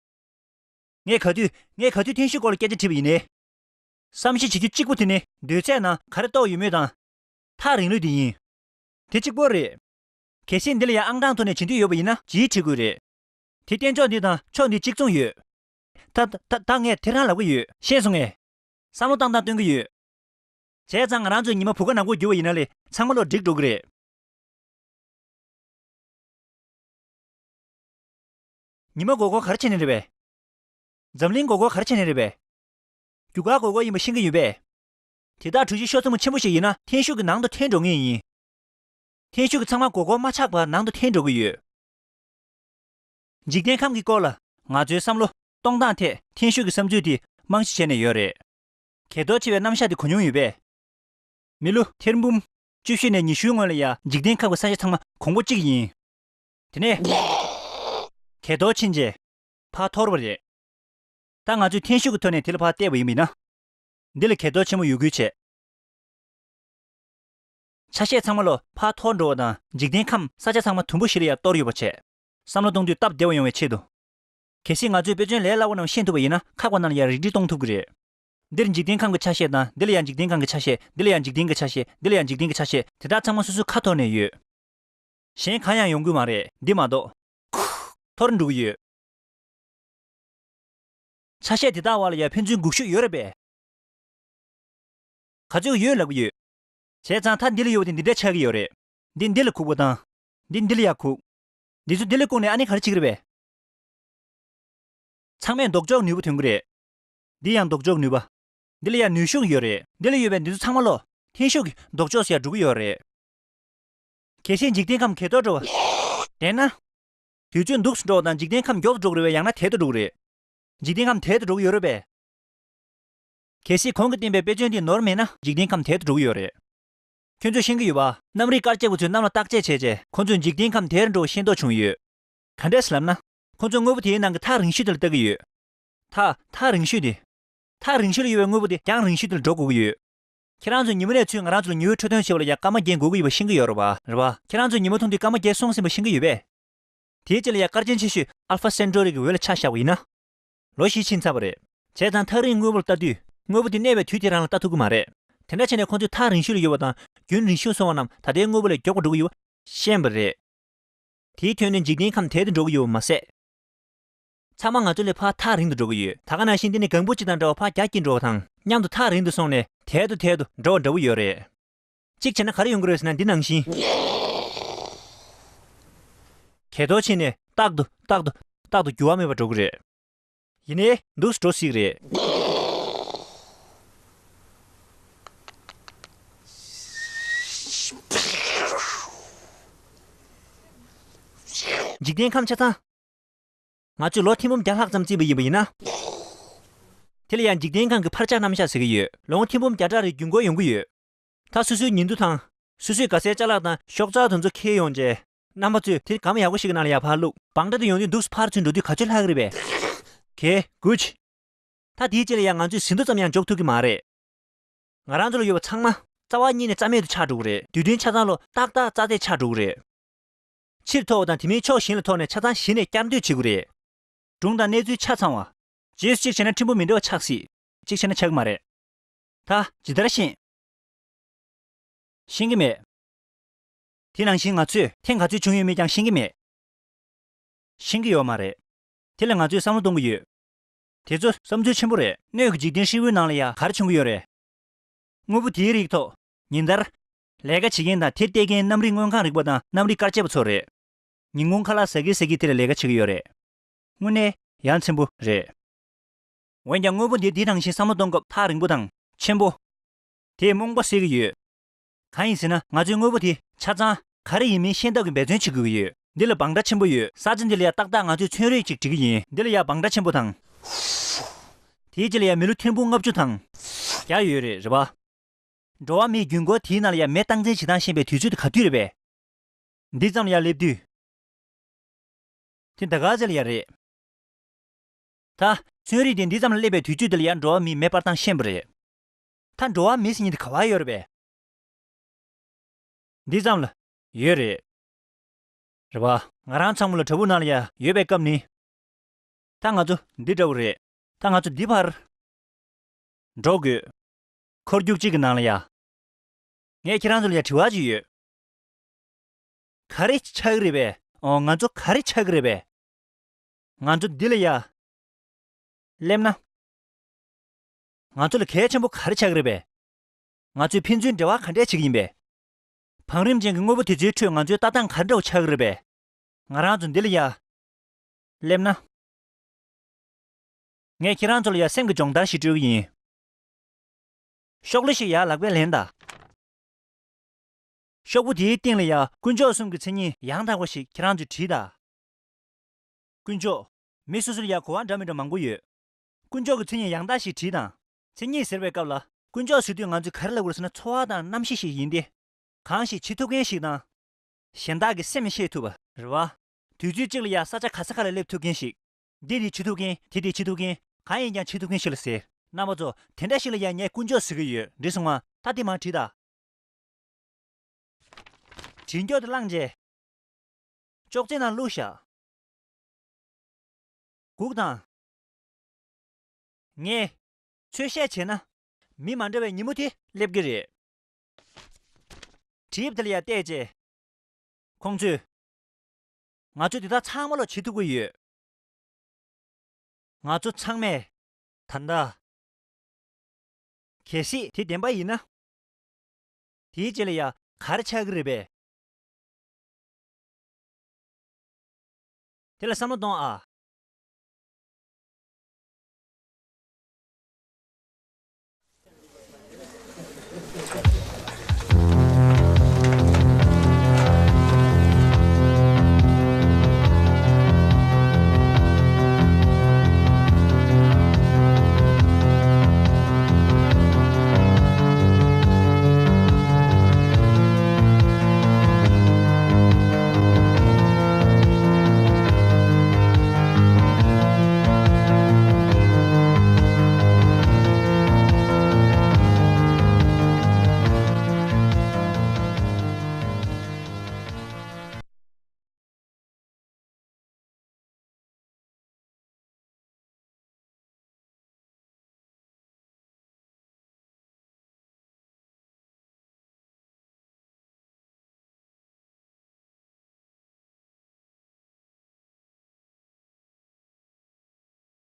ངས་ག་དུས་ངས་ག་དུས་འཐེན་ཤུགས་སྐོར་ལ་སྐད་ཆ་དྲིས་པ་ཡིན་ནའི། བསམ་ཤེས་བྱེད་རྒྱུ་གཅིག་པུ་དེ་ནི་སྡོད་ཚད་ནང་ག་རེ་གཏོགས་ཡོད་མེད་དང་། ཐག་རིང་ལོས་དེ་ཡིན། དེ་གཅིག་པོ་རེད། གལ་སྲིད་འདི་ལ་ཡང་ཨང་གྲངས་ཐོག་ནས་བྱེད་འདོད་ཡོད་པ་ཡིན་ན་ཇི་བྱེད་དགོས་རེད། དེ་སྟེང་ཕྱོགས་འདི་དང་ཕྱོགས་འདི་གཅིག་མཚུངས་ཡོད། ད་ད་ད་ངས་དེ་རང་ལབ་ཀྱི་ཡོད། ཤེས་སོང་ངས། བསམ་བློ་བཏང་སྟངས་སྟོན་གྱི་ཡོད། བྱས་ཙང་ང་རང་ཚོས་ཉི་མ་བུ་ག་ནག་པོ་བསྒྱུར་བ་ཡིན་ན་ལས་ཚང་མ་ལོ་འགྲིག་འགྲོ་གི་རེད། ཉི་མ་སྒོར་སྒོར་ག་རེ་བྱས་ནས་རེད་པས། འཛམ་གླིང་སྒོར་སྒོར་ག་རེ་བྱས་ནས་རེད་པས། རྒྱུ་སྐར་སྒོར་སྒོར་ཡིན་པ་ཤེས་ཀྱི་ཡོད་པས། དེ་དག་གྲུ་བཞི་ཤོག་ཚོམ་ཆེན་པོ་ཞིག་ཡིན་ན་འཐེན་ཤུགས་ཀྱི་ནང་དུ་འཐེན་འགྲོ་ངེས་ཡིན། འཐེན་ཤུགས་ཀྱི་ཚང་མ་སྒོར་སྒོར་མ་ཆག་པར་ནང་དུ་འཐེན་འགྲོ་གི་ཡོད། འཇིག་རྟེན་ཁམས་ཀྱི་སྐོར་ལ་ང་ཚོའི་བསམ་བློ་གཏོང་སྟངས་ཐད་འཐེན་ཤུགས་ཀྱི་བསམ་ཚུལ་དེ་རྨང་གཞི་བྱས་ནས་ཡོད་རེད། གས་གཏོར་ཆེ་བའི་རྣམ་གཞག་དེ་གོ་མྱོང་ཡོད་པས། མི་ལོ་ཐེར་འབུམ་བཅུ་བཞི་ནས་ཉི་ཤུའི་སྔོན་ལ་ཡང་འཇིག་རྟེན་ཁམས་ཀྱི་ས་ཆ་ཚང་མ་གོང་བུ་གཅིག་ཡིན། དེ་ནས་གས་གཏོར་ཕྱིན་རྗེས་ཕར་འཐོར་བ་རེད། ད་ང་ཚོས་འཐེན་ཤུགས་ཀྱི་ཐོག་ནས་དེ་ལ་ཕར་བལྟས་པ་ཡིན་པ་ཡིན་ན། འདི་ལ་གས་གཏོར་ཆེན་མོ་ཡོད་ཁུལ་བྱས། ཆ་ཤས་ཚང་མ་ལོ་ཕར་འཐོར་འགྲོ་བ་དང་འཇིག་རྟེན་ཁམས་ས་ཆ་ཚང་མ་དུམ་བུ་བཞི་ལ་ཡང་གཏོར་ཡོད་པ་བྱས། བསམ་བློ་གཏོང་དུས་སྟབས་བདེ་བ་ཡོང་བའི་ཆེད་དུ། གལ་སྲིད་ང་ཚོས་དཔེ་མཚོན་ལས་སླ་བོ་རྣམས་ཤེས་ཐུབ་པ་ཡིན་ན་ཁག་པ་རྣམས་ལ་ཡང་རིགས་འགྲེ་གཏོང་ཐུབ་ཀྱི་རེད། འདིར་འཇིག་རྟེན་ཁམས་ཀྱི་ཆ་ཤས་དང་འདི་ལ་ཡང་འཇིག་རྟེན་ཁམས་ཀྱི་ཆ་ཤས། འདི་ལ་ཡང་འཇིག་རྟེན་གྱི་ཆ་ཤས། འདི་ལ་ཡང་འཇིག་རྟེན་གྱི་ཆ་ཤས། དེ་དག་ཚང་མ་སོ་སོའི་ཁ་ཐོར་ནས་ཡོད། གཞན་གང་ཡང་ཡོང་གི་མ་རེད། འདི་མ་གཏོགས། འཐོར་འགྲོ་གི་ཡོད། ཆ་ཤས་དེ་དག་བར་ལ་ཡང་ཕན་ཚུན་འགུག་ཤུགས་ཡོད་རེད་པས། ག་ཚོད་ཡོད་ལབ་ཀྱི་ཡོད། བྱས་ཙང་མཐའ་འདི་ལ་ཡོད་པ་དེ་འདི་འདྲ་ཆགས་ཀྱི་ཡོད་རེད། འདི་འདི་ལ་ཁུག་པ་དང་། འདི་འདི་ལ་ཡང་ཁུག་འདི་ཚོ་འདི་ལ་བཀུག་ནས་ཨ་ནི་ག་རེ་བྱེད་ཀྱི་རེད་པས། ཚང་མས་ལྡོག་ཕྱོགས་ནུས་པ་ཐོན་གྱི་རེད། འདི་ཡང་ལྡོག་ཕྱོགས་ནུས་པ། འདི་ལ་ཡང་ནུས་ཤུགས་ཡོད་རེད། འདི་ལ་ཡོད་པའི་འདི་ཚོ་ཚང་མ་ལོ། འཐེན་ཤུགས་ཀྱི་ལྡོག་ཕྱོགས་སུ་ཡང་འགྲོ་གི་ཡོད་རེད། གལ་སྲིད་འཇིག་རྟེན་ཁམས་གས་གཏོར་འགྲོ་བ། དེས་ན། དུས་ཚོད་འདུག་སུ་འགྲོ་བ་དང་འཇིག་རྟེན་ཁམས་མགྱོགས་སུ་འགྲོ་གི་རེད་པས། ཡང་ན་དལ་དུ་འགྲོ་གི་རེད། འཇིག་རྟེན་ཁམས་དལ་དུ་འགྲོ་གི་ཡོད་རེད་པས། གལ་སྲིད་གོང་གི་བསྟན་པའི་དཔེ་མཚོན་འདི་ནོར་མེད་ན་འཇིག་རྟེན་ཁམས་དལ་དུ་འགྲོ་གི་ཡོད་རེད། ཁྱོད་ཚོས་ཤེས་ཀྱི་ཡོད་པ། གནམ་རིག་དཀར་ཆས་པ་ཚོས་གནམ་ལ་བརྟག་དཔྱད་བྱས་རྗེས་ཁོ་ཚོས་འཇིག་རྟེན་ཁམས་དལ་དུ་འགྲོ་བ་ཤེས་རྟོགས་བྱུང་ཡོད། ག་འདྲས་ལབ་ན། ཁོ་ཚོས་དངོས་པོ་དེའི་ནང་གི་ཐག་རིང་ཤོས་དེ་ལ་ལྟ་གི་ཡོད། ཐག་ཐག་རིང་ཤོས་དེ། ཐག་རིང་ཤོས་ལ་ཡོད་པའི་དངོས་པོ་དེ་རྒྱང་རིང་ཤོས་དེ་ལ་འགྲོ་དགོས་ཀྱི་ཡོད། ཁྱེད་རང་ཚོས་ཉི་མ་ནས་ཚུར་ང་རང་ཚོ་ལ་ཉི་འོད་འཕྲོད་ཐོན་བྱེད་པ་ལ་ཡང་སྐར་མ་བརྒྱད་འགོར་གྱི་ཡོད་པ་ཤེས་ཀྱི་ཡོད་རེད་པ། རེད་པ། ཁྱེད་རང་ཚོས་ཉི་མ་མཐོང་དུས་སྐར་མ་བརྒྱད་སོང་ཟིན་པ་ཤེས་ཀྱི་ཡོད་པས། དེའི་རྗེས་ལ་ཡང་སྐར་ཆེན་ཆེ་ཤོས་ཨལ་ཕ་སེན་ཊོ་རི་གི་འོད་ལ་ཆ་བཞག་པ་ཡིན་ན། ལོ་བཞི་ཕྱིན་ཚར་བ་རེད། བྱས་ཙང་ཐག་རིང་དངོས་པོ་ལ་ལྟ་དུས་དངོས་པོ་དེ་གནས་པའི་དུས་དེ་རང་ལ་ལྟ་ཐུབ་ཀྱི་མ་རེད། དེ་འདྲ་བྱས་ནས་ཁོང་ཚོས་ཐག་རིང་ཤོས་ལ་ཡོད་པ་དང་རྒྱུན་རིང་ཤོས་སོང་བ་རྣམས་ད་ལྟའི་དངོས་པོ་ལས་མགྱོགས་པར་འགྲོ་གི་ཡོད་པ་ཤེས་པ་རེད། དེའི་ཐོག་ནས་འཇིག་རྟེན་ཁམས་དལ་དུ་འགྲོ་གི་ཡོད་པ་མ་ཟད། ཚང་མ་ང་ཚོ་ལས་ཕར་ཐག་རིང་དུ་འགྲོ་གི་ཡོད། ད་ག་ནང་བཞིན་འདི་ནི་གངས་བུ་གཅིག་དང་འདྲ་བ་ཕར་རྒྱ་སྐྱེད་འགྲོ་བ་དང་མཉམ་དུ་ཐག་རིང་དུ་སོང་ནས་དལ་དུ་དལ་དུ་འགྲོ་བ་འདྲ་བོ་ཡོད་རེད། གཅིག་བྱས་ན་ག་རེ་ཡོང་གི་རེད་ཟེར་ན་འདི་ནང་བཞིན། གས་གཏོར་ཕྱིན་ནས་རྟག་ཏུ་རྟག་ཏུ་རྟག་ཏུ་འགྱུར་བ་མེད་པར་འགྲོ་གི་རེད། ཡིན་ནའི་འདུག་སེ་འགྲོ་སྲིད་ཀྱི་རེད། འཇིག་རྟེན་ཁམས་ཆ་ཚང་། ང་ཚོས་ལོ་ཐེར་འབུམ་བརྒྱ་ལྷག་ཙམ་བརྩིས་པ་ཡིན་པ་ཡིན་ན། དེ་ལ་ཡང་འཇིག་རྟེན་ཁམས་ཀྱི་འཕར་ཆག་རྣམ་གཞག་ཟེར་གྱི་ཡོད། ལོ་ངོ་ཐེར་འབུམ་བརྒྱ་ཕྲག་རེ་རྒྱུན་འཁོར་ཡོང་གི་ཡོད། ད་སོ་སོའི་ཉིན་ཐོ་དང་། སོ་སོའི་ག་སའི་ཅ་ལག་དང་ཤོག་རྩལ་དེ་ཚོ་འཁྱེར་ཡོང་རྗེས། རྣམ་པ་ཚོས་དེ་གམ་ཡག་པོ་ཞིག་གི་ནང་ལ་ཡར་ཕར་བླུགས། བང་སྒྲ་དེ་ཡོང་དུས་འདུག་སེ་ཕར་ཚུར་འགྲོ་དུས་ག་ཚོད་ལྷག་གི་རེད་པས། གས་དགུ། ད་དེའི་རྗེས་ལ་ཡང་ང་ཚོས་ཟིན་ཐོ་ཙམ་ཡང་འཇོག་ཐུབ་ཀྱི་མ་རེད། ང་རང་ཚོ་ལ་ཡོད་པ་ཚང་མ་རྩ་བ་ཉིད་ནས་རྩ་མེད་དུ་ཆགས་འགྲོ་གི་རེད། དུས་རྒྱུན་ཆ་ཚང་ལོ་ཏག་ཏག་རྩ་ཚད་ཆགས་འགྲོ་གི་རེད། ཕྱིར་ཐོགས་པ་དང་དེ་མིན་ཕྱོགས་གཞན་ལ་ཐོགས་ནས་ཆ་ཚང་གཞི་ནས་བསྐྱར་ཟློས་བྱེད་དགོས་རེད། སྒྲུང་དང་གནས་ཚུལ་ཆ་ཚང་བ། རྗེས་སུ་གཅིག་བྱས་ན་ཕྲན་བུ་མི་འདྲ་བ་ཆགས་སྲིད། གཅིག་བྱས་ན་ཆགས་ཀྱི་མ་རེད། ད་ཇི་ལྟར་ཤེས། ཤེས་ཀྱི་མེད། དེ་ནང་བཞིན་ང་ཚོས་ཐེངས་ག་ཚོད་བྱུང་ཡོད་མེད་ཀྱང་ཤེས་ཀྱི་མེད། ཤེས་ཀྱི་ཡོད་མ་རེད། དེ་ལ་ང་ཚོས་བསམ་བློ་གཏོང་གི་ཡོད། དེ་ཚོ་བསམ་ཚུལ་ཆེན་པོ་རེད། སྣོད་ཀྱི་འཇིག་རྟེན་ཧྲིལ་བོའི་ནང་ལ་ཡང་ག་རེ་བྱུང་གི་ཡོད་རེད། དངོས་པོ་དེའི་རིགས་ཐོག་ཉིན་ལྟར། ལས་ཀ་བྱེད་མཁན་དང་དེ་བལྟས་མཁན་གནམ་རིག་མངོན་ཁང་རིག་པ་དང་གནམ་རིག་དཀར་ཆས་པ་ཚོ་རེད། ཉིན་གུང་ཁ་ལག་ཟ་གི་ཟ་གི་དེ་ལ་ལས་ཀ་བྱེད་ཀྱི་ཡོད་རེད། དངོས་གནས་ཡ་མཚན་པོ་རེད། འོན་ཀྱང་དངོས་པོ་འདི་འདི་ནང་བཞིན་བསམ་བློ་གཏོང་སྐབས་ཐག་རིང་པོ་དང་ཆེན་པོ། དེས་རྨོངས་པ་སེལ་གྱི་ཡོད། གང་ཡིན་ཟེར་ན་ང་ཚོས་དངོས་པོ་དེ་ཆ་ཚང་ག་རེ་ཡིན་མིན་ཤེས་ཐབས་ཀྱི་འབད་བརྩོན་བྱེད་དགོས་ཀྱི་ཡོད། འདི་ལ་བང་སྒྲ་ཆེན་པོ་ཡོད། ས་ཆ་འདི་ལ་ཡ་ཏག་ཏག་ང་ཚོས་ཚོན་རིས་ཅིག་བྲིས་ཀྱི་ཡིན། འདི་ལ་ཡ་བང་སྒྲ་ཆེན་པོ་དང་། དེའི་རྗེས་ལ་ཡ་མི་ལོ་ཐེར་འབུམ་ལྔ་བཅུ་དང་བརྒྱ་ཡོད་རེད། རེད་པ། འགྲོ་བ་མིའི་རྒྱུན་འཁོར་དེའི་ནང་ལ་ཡ་མེ་སྟངས་འཛིན་བྱེད་སྟངས་ཤེས་པའི་དུས་ཚོད་དེ་ག་དུས་རེད་པས། འདི་ཙམ་ལ་ཡ་སླེབས་དུས། དེ་ད་ག་ཚོད་ལ་ཡ་རེད། ད་ཚོན་རིས་དེ་འདི་ཙམ་ལ་སླེབས་པའི་དུས་ཚོད་དེ་ལ་ཡ་འགྲོ་བ་མིའི་མེ་སྤར་སྟངས་ཤེས་པ་རེད། ད་འགྲོ་བ་མི་ཟེར་མཁན་དེ་ག་པར་ཡོད་རེད་པས། འདི་ཙམ་ལ་ཡོད་རེད། རེད་པ། ང་རང་ཚང་མ་ལ་བྲག་ཕུག་ནང་ལ་ཡ་ཡོད་པའི་སྐབས་ནི། ད་ང་ཚོ་འདི་འདྲ་བོ་རེད། ད་ང་ཚོ་འདི་བར་འགྲོ་དགོས། འཁོར་རྒྱུག་གཅིག་གི་ནང་ལ་ཡ། ངས་ཁྱེད་རང་ཚོ་ལ་ཡ་དྲི་བ་ཅིག་ཡོད། ག་རེ་ཆགས་ཀྱི་རེད་པས། ཨོ། ང་ཚོ་ག་རེ་ཆགས་ཀྱི་རེད་པས། ང་ཚོ་འདི་ལ་ཡ་སླེབས་ན། ང་ཚོ་ལ་གལ་ཆེན་པོ་ག་རེ་ཆགས་ཀྱི་རེད་པས། ང་ཚོས་ཕན་ཚུན་འབྲེལ་བ་ག་འདྲས་བྱེད་ཀྱི་ཡིན་པས། བང་རིམ་ཅན་གྱི་དངོས་པོ་དེ་ཚོའི་ཁྲོད་ང་ཚོའི་ལྟ་སྟངས་ག་འདྲ་བོ་ཆགས་ཀྱི་རེད་པས། ང་རང་ཚོ་འདི་ལ་ཡ་སླེབས་ན། ངས་ཁྱེད་རང་ཚོ་ལ་ཡ་སེམས་ཀྱི་སྦྱོང་བརྡར་ཞིག་སྤྲོད་ཀྱི་ཡིན། ཤོག་ལྷེ་ཞིག་ཡར་ལག་པས་ལེན་དང་། ཤོག་བུ་དེའི་སྟེང་ལ་ཡ་དཀོན་མཆོག་གསུམ་གྱི་མཚན་ཉིད་ཡང་དག་པ་ཞིག་ཁྱེད་རང་ཚོས་བྲིས་དང་། དཀོན་མཆོག་མི་སོ་སོར་ཡ་གོ་བ་འདྲ་མི་འདྲ་མང་པོ་ཡོད། དཀོན་མཆོག་གི་མཚན་ཉིད་ཡང་དག་ཞིག་བྲིས་དང་། མཚན་ཉིད་ཟེར་བའི་སྐབས་ལ་དཀོན་མཆོག་ཟེར་དུས་ང་ཚོས་ག་རེ་ལབ་དགོས་རེད་ཟེར་ན། ཚོར་བ་དང་རྣམ་ཤེས་ཤིག་ཡིན་ཏེ། གང་ཞིག་བྱེད་ཐུབ་མཁན་ཞིག་དང་། གཞན་དག་གི་སེམས་ཤེས་ཐུབ་པ་རེད་པ། དུས་ཚོད་གཅིག་ལ་ཡ་ས་ཆ་ག་ས་ག་ལ་སླེབས་ཐུབ་མཁན་ཞིག་འདི་འདི་བྱེད་ཐུབ་མཁན། དེ་དེ་བྱེད་ཐུབ་མཁན། གང་ཡིན་ཀྱང་བྱེད་ཐུབ་མཁན་ཞིག་ལ་ཟེར། རྣམ་པ་ཚོ། དེ་འདྲ་ཞིག་ལ་ཡ་ངས་དཀོན་མཆོག་ཟེར་གྱི་ཡོད། འགྲིག་སོང་ང་། ད་དེ་མར་བྲིས་དང་། བྲིས་མགྱོགས་དེ་བླངས་རྗེས། ཅོག་ཙེ་ནང་བླུགས་བཞག་སྒུག་དང་། ངས་ཚོད་བཤད་བྱས་ན། མི་མ་འདྲ་བའི་ཉིན་མོ་དེ་སླེབས་ཀྱི་རེད། དྲིལ་བུ་དེ་ལ་ཡ་བལྟས་རྗེས། ཁོང་ཚོས། ང་ཚོས་དེ་དག་ཚང་མ་ལོ་བྱེད་ཐུབ་ཀྱི་ཡོད། ང་ཚོ་ཚང་མས། ད་ལྟ། གལ་སྲིད་དེ་བདེན་པ་ཡིན་ན། དེའི་རྗེས་ལ་ཡ་ག་རེ་ཆགས་ཀྱི་རེད་པས། དེ་ལ་བསམ་བློ་གཏོང་ཨ།